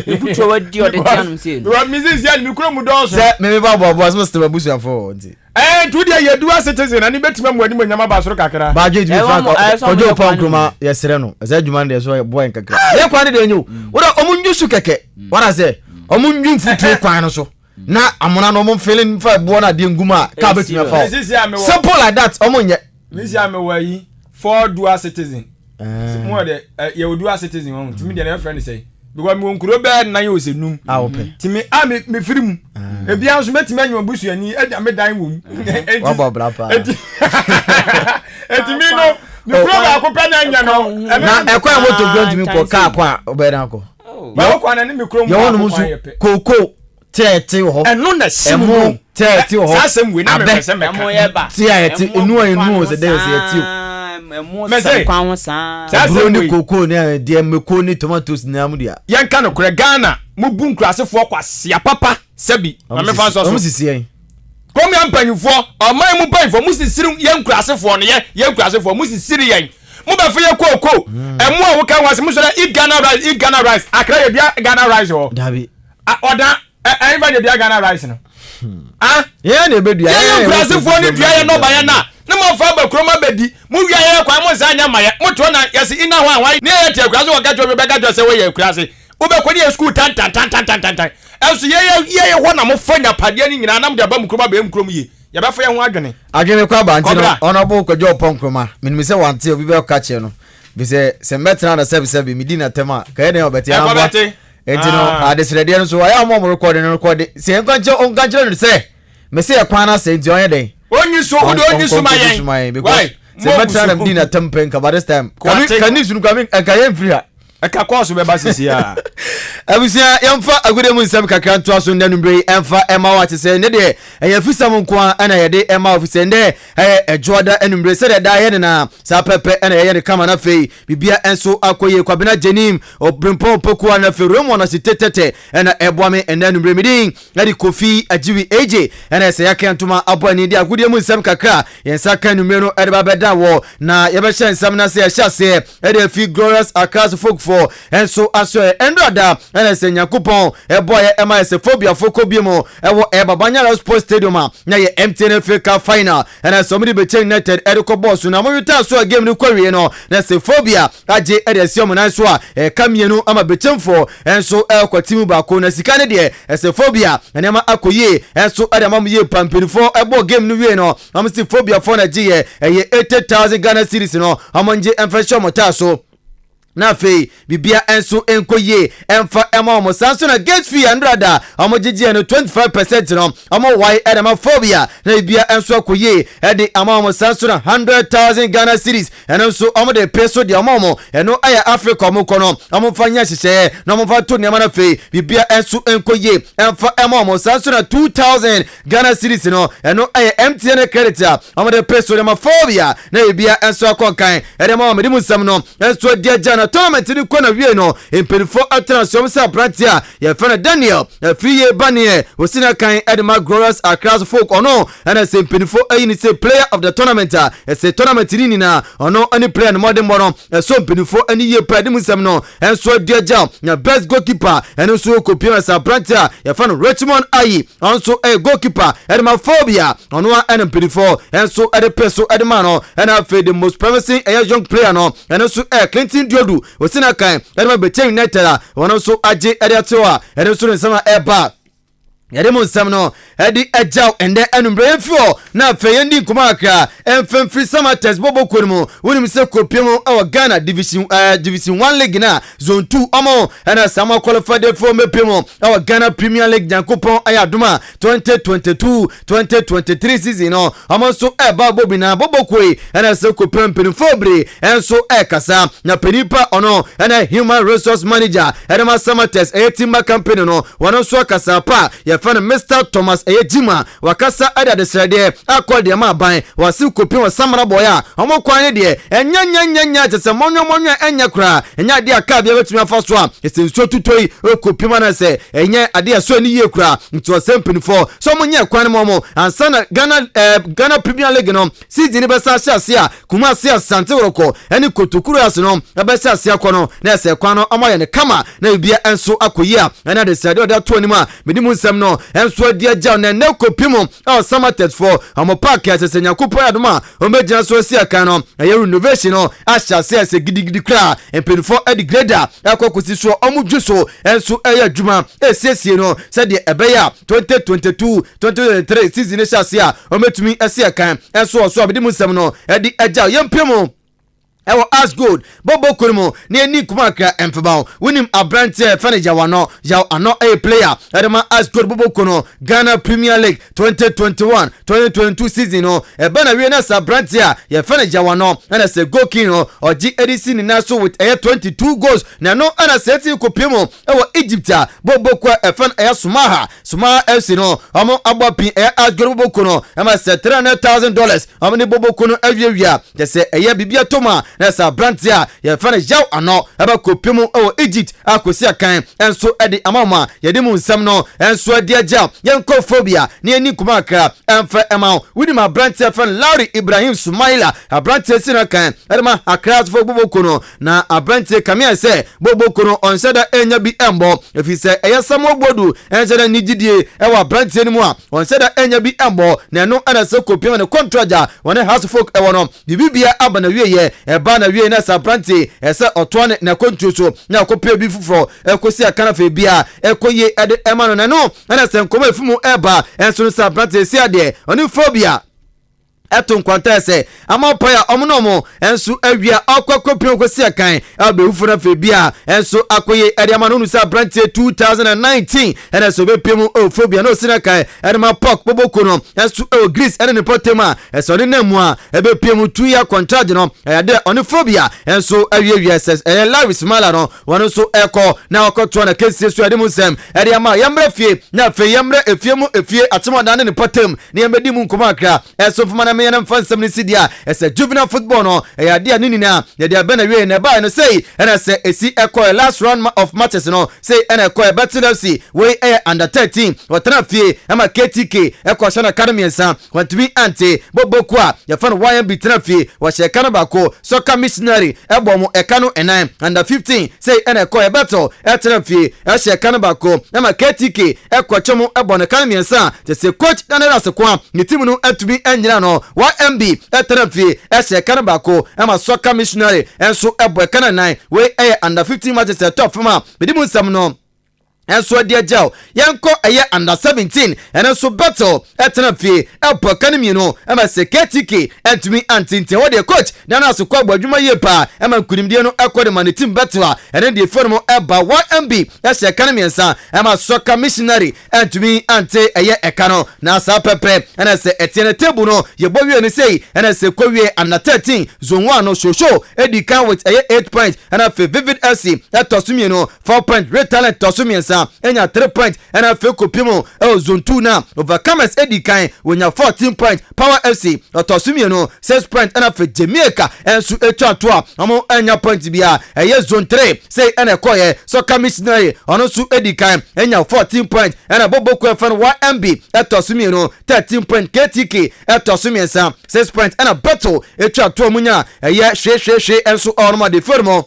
Mfutuo wadi ɔde tia nom sei no. Mi sisi a mi kuro mu dɔɔso. Sɛ mi mi ba bɔ ɔbɔ asoma sitɛm abusuafo nti. Ɛɛ nti wodeɛ yɛ dual citizen na ne bɛtumi amu anim onyam aba soro kakra. Baadwe tumi fa kɔdwo pɔn nkruma yɛsrɛ no ɛsɛ adwuma no deɛ so boa yɛn kakra. Yɛ kwan no deɛ nyɛ o. Wode ɔmo nwi so kɛkɛ. Wada sɛ ɔmo nwi mfuturo kwan no so na amona no ɔmo mfele mfa ɛboɔ no adeɛ ngu mu a kaa bɛtumi afa hɔ. Simple like that ɔmo nyɛ. Mesi a mewɔ ayi four dual citizen. Eh. Mo wɔ dɛ eh, yɛ wɔ dual citizen wɔn timi deɛ na yɛfrɛ no sɛ because mi wɔ nkuro bɛɛ nan yɛ ɔsɛ num. A wɔpɛ. Timi a mi mi firi mu. Ah. Ebi nso mɛtumi anya obusuani agya mi dan wɔ mu. Eh. Wabɔ bra paa. Eti eti mi no mi kuro baako pɛ na nya no. Na ɛkɔ a moto kuro ntumi kɔ kaa kɔ a ɔbɛyɛ dan kɔ. Baako kwan na ne mi kuro mu baako kwan yɛ pɛ. Kooko tɛɛte wɔ hɔ. Ɛno na ɛsi mu no. Tɛɛte wɔ hɔ. Saa asɛm wei na mepɛ sɛ mɛka. Ɛmo yɛ ba. Te a yɛte enu a enu o sɛ dɛ sɛ yɛte o. Ɛmo sɛm kwan ho saa. Saa Aburo asɛm ne wei. koko ne deɛ mako ne tomatoes nyinaa mu dua. Yɛnka nokorɛ Ghana mo bu nkurasefoɔ kwasea papa sɛbi ma me fa nsɔ so. Ɔmo sisi yɛn. Kurom mpanyinfoɔ ɔman mu mpanyinfoɔ mo sisiri yɛn nkurasefoɔ no yɛ yɛn nkurasefoɔ mo sisiri yɛn mo bɛ fɛ yɛ kooko ɛmo a woka ho asɛm mo sɔ dɛ eat Ghana rice eat Ghana rice Accra yɛ dua Ghana rice hɔ. Dabi. Ɔda ɛnfa na edua Ghana rice no. Ah. Yɛn na ebedua. Yɛn yɛ nkurasefoɔ ne dua yɛ nɔbayɛ na ne mo fa aba kurom abɛdi mo wia yɛ kwan mo nsa nyɛ ma yɛ mo toɔ na yɛsi ina hɔ ahwa ne yɛ te akurase wɔ kɛtɛ obi bɛka kyerɛ sɛ wɔyɛ akurase wobɛkɔ ne yɛ sukuu tantantantantantan ɛnso yɛ yɛ yɛ hɔ na mo fa nyapadeɛ ne nyinaa na mo de aba mo kurom abɛyɛ mo kurom yie yɛbɛfa yɛn ho adwene. Adwene kɔ aba nti no ɔnɔbo kwadwo ɔpɔ nkroma menim sɛ wante obi bɛka kyerɛ no bi sɛ sɛ mɛtena no sɛbisɛbi medi n'atɛm a kɛyɛ dɛn ɔbɛte anboa Enti no, ah. adesrɛdeɛ no so ayɛ a wɔn rekɔde no rekɔde sɛ nka nkyerɛ ɔnka nkyerɛ no sɛ mese ɛkwan no asɛ nti ɔnyɛ dɛn. Onyi so wode onyi so ma yɛn. Because sɛ mɛtena na medi n'atam pɛ nka by this time kami kani sunu kami nka yɛn mfiri ha. Ɛka kɔɔso bɛba sisi a. Abusua yɛmfa agude mu nsɛm kakra ntoa so nnɛ numere yi ɛmfa ɛma wa te sɛ ne deɛ ɛyɛ fisɛm nko a ɛna yɛde ɛma wo fisɛ ndɛ ɛyɛ ɛdwoada anumere sɛdeɛ daa yɛ ne na saa pɛpɛ ɛna yɛyɛ ne kama na afei Bibia nso akɔ yie. Kwabena Gyenim, Obrempɔn Opoku a na afei Raymond Asite Tɛtɛ na ɛboa me ɛnnɛ anwummere. Me din de Kofi Agyiwi AJ ɛna ɛsɛ yɛaka ntoma abɔ ani de agodie mu nsɛm kakra a yɛn nsa ka anwummere no de ba bɛda wɔ na yɛbɛhyɛ nsɛm no ase. Yɛhyɛ aseɛ de afi Glorious Accra Folkfoɔ nso asoɛ ɛnora da ɛna ɛsɛ Nyankopɔn ɛboa yɛ ɛma ɛsɛ Phobiafoɔ kɔ bie mu ɛwɔ ɛba Banyara Sports Stadium a na yɛ MTN FA Cup Final Ɛna sɛ wɔde Bechem United de kɔ bɔɔl so na wɔwetaa so a game no kɔ wie no, na sɛ Phobia agye de asi wɔn nan so a, ɛka mmienu ama Bechemfoɔ nso rekɔ ti mu baako. Na sika no deɛ, ɛsɛ Phobia nneɛma akɔ yie nso de ama wɔn yie pa. Mpanimfoɔ bɔɔ game no wie no, wɔn se Phobiafoɔ na gyeeɛ, ɛyɛ 80,000 Ghana cedis no, wɔn ngye mfa nhyɛ wɔn taa so. Na afei bibia nso nkɔ yie ɛmfa ɛma wɔn. Saa nso na gate fee a nnora da a wɔn gyegyeɛ no 25% no wɔn wae ɛde ama phobia na bibia nso akɔ yie ɛde ama wɔn. Saa nso na 100,000 Ghana cedis ɛno nso wɔn de pe so deɛ wɔn wɔn ɛno ɛyɛ Africa wɔn kɔ no wɔn mfa nyɛ nhyehyɛeɛ na wɔn mfa to nneɛma no afei bibia nso nkɔ yie ɛmfa ɛma wɔn. Saa nso na 2,000 Ghana cedis no ɛno ɛyɛ MTN credit a wɔde pe so de ma phobia na bibia nso akɔ nkan ɛde ma wɔn. Mede mu nsɛm no nso adi agya na tournament no kɔ na wie no mpanyinfoɔ atena so sɛ aberanteɛ a yɛfrɛ no Daniel Afriyie Baneɛ osi na kan ɛde ma Glorious Accra Folk ɔno ɛna sɛ mpanyinfoɔ ayi ne sɛ player of the tournament a ɛsɛ tournament no nyinaa ɔno ɛne player no mmɔdenbɔ no ɛsɔ mpanyinfoɔ ani yie paa ɛde mu nsɛm no nso adi agya na best goalkeeper ɛno nso kɔpie ma sɛ aberanteɛ a yɛfrɛ no Richmond Ayi ɔno nso ɛyɛ goalkeeper ɛde ma Phobia ɔno a ɛna mpanyinfoɔ ɛnso ɛde pɛ so ɛde ma no ɛna afei the most promising ɛyɛ young player no ɛno nso ɛyɛ Clinton Duodu osi na kan ɛde ma Bechem United a wɔn nso agye ɛde ato a ɛno nso ne nsɛm a ɛba yɛde mu nsɛm no ɛde agyaw ɛndɛ anummerɛ yɛmfi hɔ na afei yɛndi nkɔmmɔ kakra ɛmfɛmfiri Samatex bɔbɔ kuo no mu wonim sɛ kɔpie mu ɛwɔ Ghana division eh, division 1 league na zone 2 ɔmo ɛna saa mo qualify de fo mɛpie mu ɛwɔ Ghana Premier League Nyankopɔn ɛyɛ adom a 2022 2023 season no ɔmo nso ɛba bɔ bi na bɔbɔ kuo yi ɛna sɛ kɔpie mpanimfoɔ bere ɛnso ɛkasa na panin pa ɔno ɛna human resource manager ɛde ma Samatex ɛyɛ timber company no wɔn nso akasa pa yɛfrɛ yɛfrɛ no Mister Thomas ɛyɛ Gyimah wakasa de adesrɛdeɛ akɔ deɛ ma aban wɔase kɔpem wɔ Samara bɔeɛ a wɔn kwan no deɛ ɛnyɛ nyɛ nyɛ nyɛ kyɛ sɛ mɔnwɛ mɔnwɛ ɛnyɛ koraa ɛnyɛ adeɛ a kaa biara bɛtumi afa so a ɛsɛ nsuo tutɔ yi kɔpem ana sɛ ɛnyɛ adeɛ a ɛsɔ ani yie koraa nti ɔsɛ mpanimfoɔ sɛ wɔn nyɛ kwan no ma wɔn ansa na Ghana eh, Ghana Premier League no season no bɛsa ahyɛ ase a Kumasi Asante Worɔkɔ ne Kotokuro ase no bɛhyɛ ase akɔ no na ɛsɛ kwan no wɔayɛ no kama na biribiara nso akɔ yie a ɛne adesrɛdeɛ ɔde ato anim a mede mu nsɛm no nso adi agyaw na ɛnɛ kɔpem ɛwɔ Samatex foɔ wɔn park a ɛsɛ sɛ Nyankopɔn adom a wɔbɛgyina so asi akan no ɛyɛ renovation no ahyɛ ase ɛsɛ gidigidi koraa mpanimfoɔ de grader ɛkɔ kɔsi soɔ wɔn dwe so nso ɛyɛ adwuma ɛsiesie no sɛdeɛ ɛbɛyɛ a 2022 2023 season no hyɛ ase a wɔbɛtumi asi akan nso wɔ so a mede mu nsɛm no ɛde agyaw yɛmpɛ mu ɛwɔ Ash Gold bɔbɔ kuro mu na yɛni nkɔmɔ akra mfeba ho. Wonim aberanteɛ a yɛfrɛ no Yaw Ano. Yaw Ano ɛyɛ player ɛde ma Ash Gold bɔbɔ kuo no Ghana Premier League 2021-2022 season no ɛba na wie na sɛ aberanteɛ a yɛfrɛ no Yaw Ano ɛna sɛ goal king no ɔgye ɛde si ne nan so with ɛyɛ 22 goals na ɛno ɛna sɛ ɛti kɔpie mu ɛwɔ Egypt a bɔbɔ kuo a ɛfrɛ no ɛyɛ Sumaha Sumaha FC no wɔn abɔ pin ɛyɛ Ash Gold bɔbɔ kuo no ɛma sɛ $300,000 wɔn de bɔbɔ kuo no awiawia Kyɛ sɛ ɛyɛ biribi atɔ mu a, na sɛ aberante a yɛfrɛ no Yaw Ano bɛkɔpue mu wɔ Egypt akɔsi akan nso de ama wɔn a yɛde mu nsɛm no nso adi agya. Yɛnkɔ Phobia na yɛnni nkɔmmɔ kakra mfa mma wo. Wonim aberante a yɛfrɛ no Larry Ibrahim Sumaila? Aberante si no akan de ma Accra Asafo Boboko no. Na aberante kame ayɛ sɛ Boboko no ɔnhyɛ da nnya bi mmɔ, ɛfiri sɛ ɛyɛ Samuel Boadu nhyɛ da nni gyidie wɔ aberanteɛ no mu a ɔnhyɛ da nnya bi mmɔ, na ɛno na sɛ kɔpia ne kɔntragya wɔne Hearts folk wɔ no, biribiara aba n'awieɛ. Ɛbaa n'awieɛ na sɛ aberanteɛ ɛsɛ ɔtoa ne n'akwantuo so na ɔkɔpɛ bi foforɔ ɛkɔsi akan afei biara ɛkɔ yie ɛde ɛma no, na ɛno na sɛ nkɔmmɔ a ɛfi mu ɛba nso no sɛ aberanteɛ si adeɛ ɔne phobia ɛto nkwanta sɛ ama ɔpae a ɔmo ne ɔmo nso awia ɔkɔ akɔpia ɔkɔsi akan abɛwufo no afei bia nso akɔye ɛde ama no sɛ aberanteɛ 2019 ɛna sɛ ɔbɛpia mu ɛwɔ phobia na ɔsi no akan ɛde ma pɔk boboko no nso ɛwɔ Greece ɛne ne pɔtam a ɛsɛ ɔne nam mu a ɛbɛpia mu 2 year contract no ɛyɛ dɛ ɔne phobia nso awiawia sɛ ɛyɛ Larry Smala no wɔn nso ɛkɔ na ɔkɔtoa na kɛsie so ɛde mu nsɛm ɛde ama yɛmmerɛ fie na afei yɛmmerɛ efie mu efie akyemɔdan ne ne pɔtam na yɛmmɛdi mu nkɔmmɔ akra. Ɛso mfoma na meyɛ na mfa nsɛm no si deɛ a ɛsɛ. Juvenile football no, ɛyɛ adeɛ a ne nyinaa yɛde abɛn awieɛ na ɛbaeɛ no sei ɛna sɛ ɛsi ɛkɔɛ last round of matches no sei ɛna ɛkɔɛ Battle FC wei ɛyɛ under 13 wɔtena fie ɛma KTK ɛkɔ hyɛ no ka no mmiɛnsa wantumi ante Boboku a yɛfa no YMB tena fie wɔhyɛ ɛka no baako Soccer Missionary ɛbɔ mo ɛka no ɛnan under 15 sei ɛna ɛkɔɛ Battle ɛtena fie ɛhyɛ ɛka no baako ɛma KTK ɛkɔ kyɛ mo ɛbɔ no ɛka no mmiɛnsa a Te sɛ coach Daniel Asekoa ne team no atumi anyina no, YMB tena fie hyɛ ɛka no baako ma Soccer Missionary nso bɔ ɛka no nnan. Wei yɛ under 15 matches a ɛtɔ fam a mede mu nsɛm no nso adi agyaw. Yɛnkɔ ɛyɛ under 17 ɛno nso Bethel tena fie bɔ ɛka no mmienu ma sɛ KTK antumi ante nti ɛhɔ deɛ coach Daniel Asekoa bɔ adwuma yie paa ma nkunimdie no kɔ de ma ne team Bethel a ɛno deɛ fie no mu ba YMB hyɛ ɛka no mmiɛnsa ma Soccer Missionary antumi ante ɛyɛ ɛka no na saa pɛpɛ ɛna sɛ ɛteɛ no table no yɛbɔ wie no sei ɛna sɛ kɔ wie under 13 zone 1 no shosho edi kan with ɛyɛ 8 point ɛna afei Vivid FC ɛtɔ so mmienu 4 point Red Talent tɔ so mmiɛnsa ɛnya 3 point ɛna afei kɔpie mu ɛwɔ zone 2 na Overcomers edi kan wɔnya 14 point Power FC ɔtɔ so mmienu 6 point ɛna afei Jamaica ɛnso etwa to a wɔn ɛnya point biara ɛyɛ zone 3 sei ɛna ɛkɔyɛ Soccer Missionary ɔno nso edi kan ɛnya 14 point ɛna Boboko ɛfɛ no YMB ɛtɔ so mmienu 13 point KTK ɛtɔ so mmiɛnsa 6 point ɛna Battle etwa to a wɔn nya ɛyɛ hwehwehwe ɛnso ɔnom ade fɛrɛ mu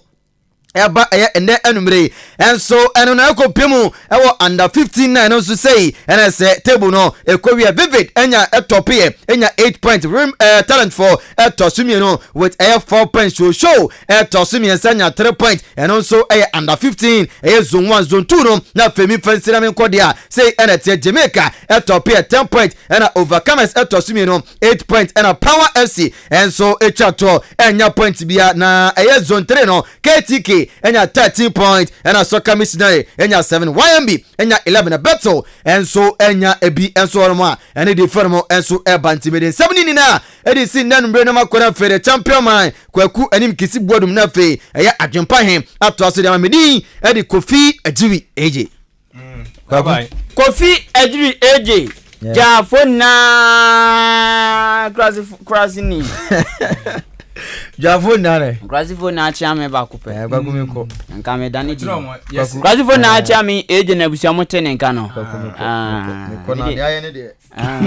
ɛba ɛyɛ ɛnɛ anumere yi ɛnso ɛno na ɛkɔ pie mu ɛwɔ under 15 na ɛno nso sɛyi ɛna sɛ table no ɛkɔ wie Vivid ɛnya ɛtɔ peɛ ɛnya 8 point rim ɛɛ talent for ɛtɔ so mmienu with ɛyɛ 4 point show show ɛtɔ so mmiɛnsa nya 3 point ɛno nso ɛyɛ under 15 ɛyɛ zone 1 zone 2 no na afei mi fɛn sira mi nkɔ deɛ a sɛyi ɛna ɛteɛ Jamaica ɛtɔ peɛ 10 point ɛna Overcomers ɛtɔ so mmienu 8 point ɛna Power FC ɛnso ɛtwa toɔ ɛnya point bia na ɛyɛ zone 3 no KTK ɛnya 13 point ɛna Soccer Missionary ɛnya 7 YMB ɛnya 11 na Bethel ɛnso ɛnya ebi ɛnso wɔn a ɛne deɛ fɛn mo ɛnso ɛba nti mede nsɛm ne nyinaa ɛde si nnɛ numere no makɔ na afei de champion man Kwaku anim kisi buadum na afei ɛyɛ adwempa he atoa so de ama medin ɛde Kofi Agyiwi AJ. Kwaku. Kofi Adiri AJ Gyaafo nyinaa kurase ni. Gyaafo nyinaa dɛ. Kurasefo nyinaa kyea me baako pɛ. Eh, kwaku mi kɔ. Nka me dane di. Kurasefo nyinaa kyea me AJ na abusua mo te ne nka no. Kwaku mi kɔ. Ah, mi kɔ na deɛ ayɛ ne deɛ. Ah.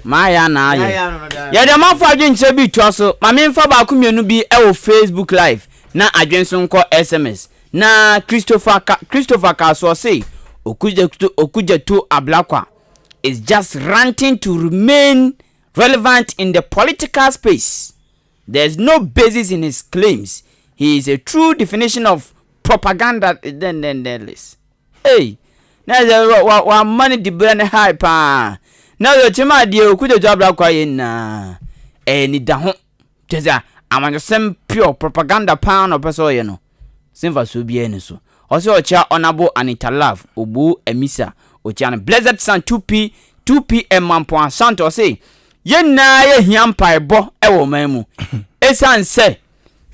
Maayɛ na ayɛ. Yɛde amanfo adwenkyerɛ bi toa so. Ma memfa baako mmienu bi wɔ Facebook live na adwen so nkɔ SMS. Na Christopher ka Christopher kaa so ɔse Okudzeto Okudzeto Ablakwa is just ranting to remain relevant in the political space. There's no basis in his claims. He is a true definition of propaganda then then then list. Hey, na sɛ wa wa ma ne dibrɛ ne high paa. Na sɛ ɔkyerɛ adeɛ Okudzeto Ablakwa yɛ nyinaa ɛyɛ nidaho. Kyerɛ sɛ amanyɔsɛm pure propaganda paa na ɔpɛ sɛ ɔyɛ no. Sɛ mfasoɔ biara nni so. Ɔsɛ ɔkyea Honourable Anita Love Oboo Amisa ɔkyea no Blessed Son 2P 2PM Mampong Asante ɔse yɛn nyinaa yɛhia mpaebɔ wɔ ɔman mu ɛsiane sɛ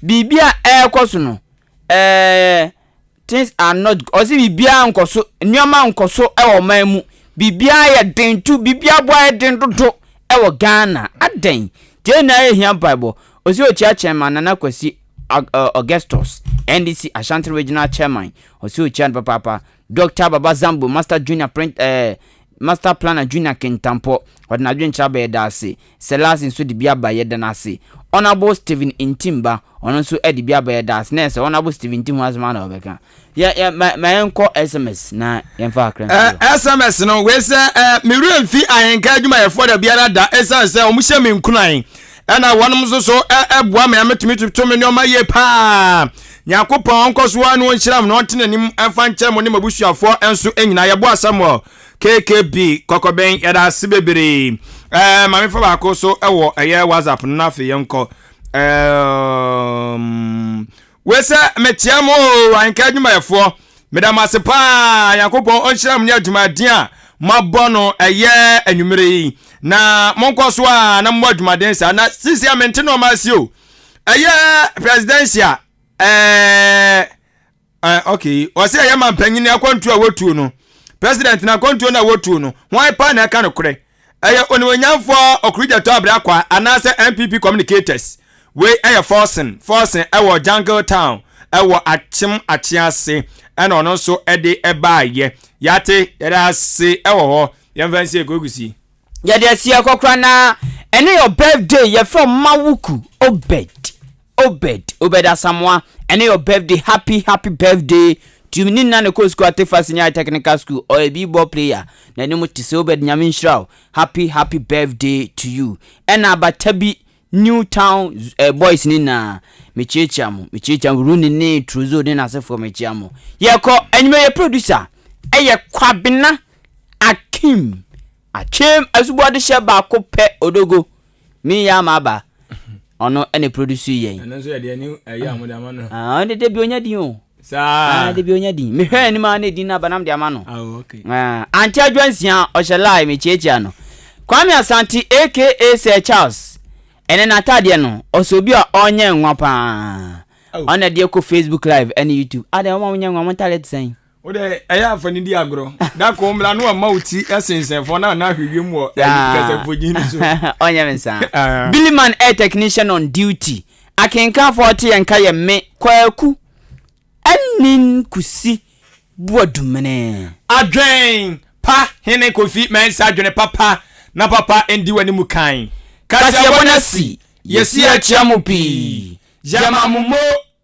biribi a ɛrekɔ so no ɛɛ Things are not ɔsi biribiara nkɔ so nneɛma nkɔ so wɔ ɔman mu biribiara yɛ den tu biribiara bo ayɛ den dodo wɔ Ghana adɛn tie na ehia mpaebɔ ɔsi okyia chairman Nana Kwasi Augustus NDC Ashanti Regional Chairman ɔsi okyia no papaapa Dr. Baba Zambo Master Junior Print eh, Master Planner Junior Kintampɔ ɔde n'adwenkyerɛ aba yɛda ase Selasi nso de bi aba yɛda no ase. Honourable Stephen Ntimba ɔno nso de bi aba yɛda ase. Na yɛ sɛ Honourable Stephen Ntim ho asɛm ara na ɔbɛka. Yɛ yɛ ma ma yɛnkɔ SMS na yɛmfa kakra nsi hɔ. SMS no, wei sɛ eh, me werɛ mfi ahenka adwumayɛfoɔ da biara da ɛsiane sɛ wɔn hyɛ me nkuran ɛna wɔnom nso so ɛboa me a metumi toto me nneɛma yie paa. Nyankopɔn ɔnkɔ so ara na ɔnhyira mo na ɔnte n'anim ɛmfa nkyerɛ mo ne mo abusuafoɔ nso nyinaa. Yɛboa Samuel. KKB kɔkɔbɛn yɛda ase bebree ɛɛ maame fa baako so ɛwɔ ɛyɛ WhatsApp no na afei yɛnkɔ ɛɛm wei sɛ mekyia mo o ahenka adwumayɛfoɔ meda mo ase paa Nyankopɔn ɔnhyira mo ne adwumaden a moabɔ no ɛyɛ anwummere yi na monkɔ so a na mommɔ adwumaden saa na sisi a mente nneɛma ase o ɛyɛ presidential ɛɛ Eh, okay. Ɔsɛ ɛyɛ ma mpanyin akwantuo a wɔtuo no. President na akwantuo no a wɔtuo no, hwan paa na ɛka nokorɛ? Ɛyɛ onimuonyamfoɔ Ɔkurugyatɔ Abrɛ-Akwa anaasɛ NPP communicators? Wei ɛyɛ Forson, Forson ɛwɔ Jungle Town ɛwɔ Akyem Akyease ɛna ɔno nso ɛde ɛbaayɛ. Yate, yɛda ase ɛwɔ hɔ. Yɛmfa nsie Kokusi. Yɛde asi akɔkora na ɛne your birthday yɛfrɛ Mawuku Obed. Obed Obed Asamoah ɛne your birthday happy happy birthday to you ne nna ne kɔ school Atefa Senior High Technical School ɔyɛ b-ball player n'anim te sɛ Obed Nyame nhyira wo happy happy birthday to you ɛna abata bi New Town eh, boys ne nyinaa mekyiakyia mo mekyiakyia mo Rooney ne Truzo ne n'asefoɔ mekyia mo yɛkɔ anwummerɛ yɛ producer ɛyɛ Kwabena Akim Akyem asuboadehyɛ baako pɛ Odogo Me ya ma ba. Ɔno ɛna produce yɛn. Ɛno nso yɛ deɛ ne ɛyɛ a wɔde ama no. Ah, ɔno de bi onya din o. Saa. Ah, de bi onya din. Mehwɛ anim a na edin no aba na mede ama no. Ah, okay. Ah, Auntie Adwoa Nsia ɔhyɛ lie mekyiakyia no. Kwame Asante aka Sir Charles. Ɛnɛ n'ataadeɛ no ɔsɛ obi a ɔnyɛ nwa paa. Ɔna deɛ kɔ Facebook live ɛne YouTube. Adɛn wɔn a wɔnyɛ nwa wɔn ntaadeɛ te sɛn? Wo dɛ ɛyɛ afa ne di agorɔ. Da ko mmra no ama wo ti sensɛn fam na na ahwɛ wiem wɔ kasafodin no so. Ɔnyɛ me saa. Billy Man air technician on duty. Akenkanfo a ɔte yɛn nka yɛ me, Kwaku Anin Kusi Boadumene. Adwen pa hene Kofi Mensah dwene papa na papa ndi w'anim kan. Kaseɛbɔ no asi, yɛsi akyia mo pii. Yɛma mo mo.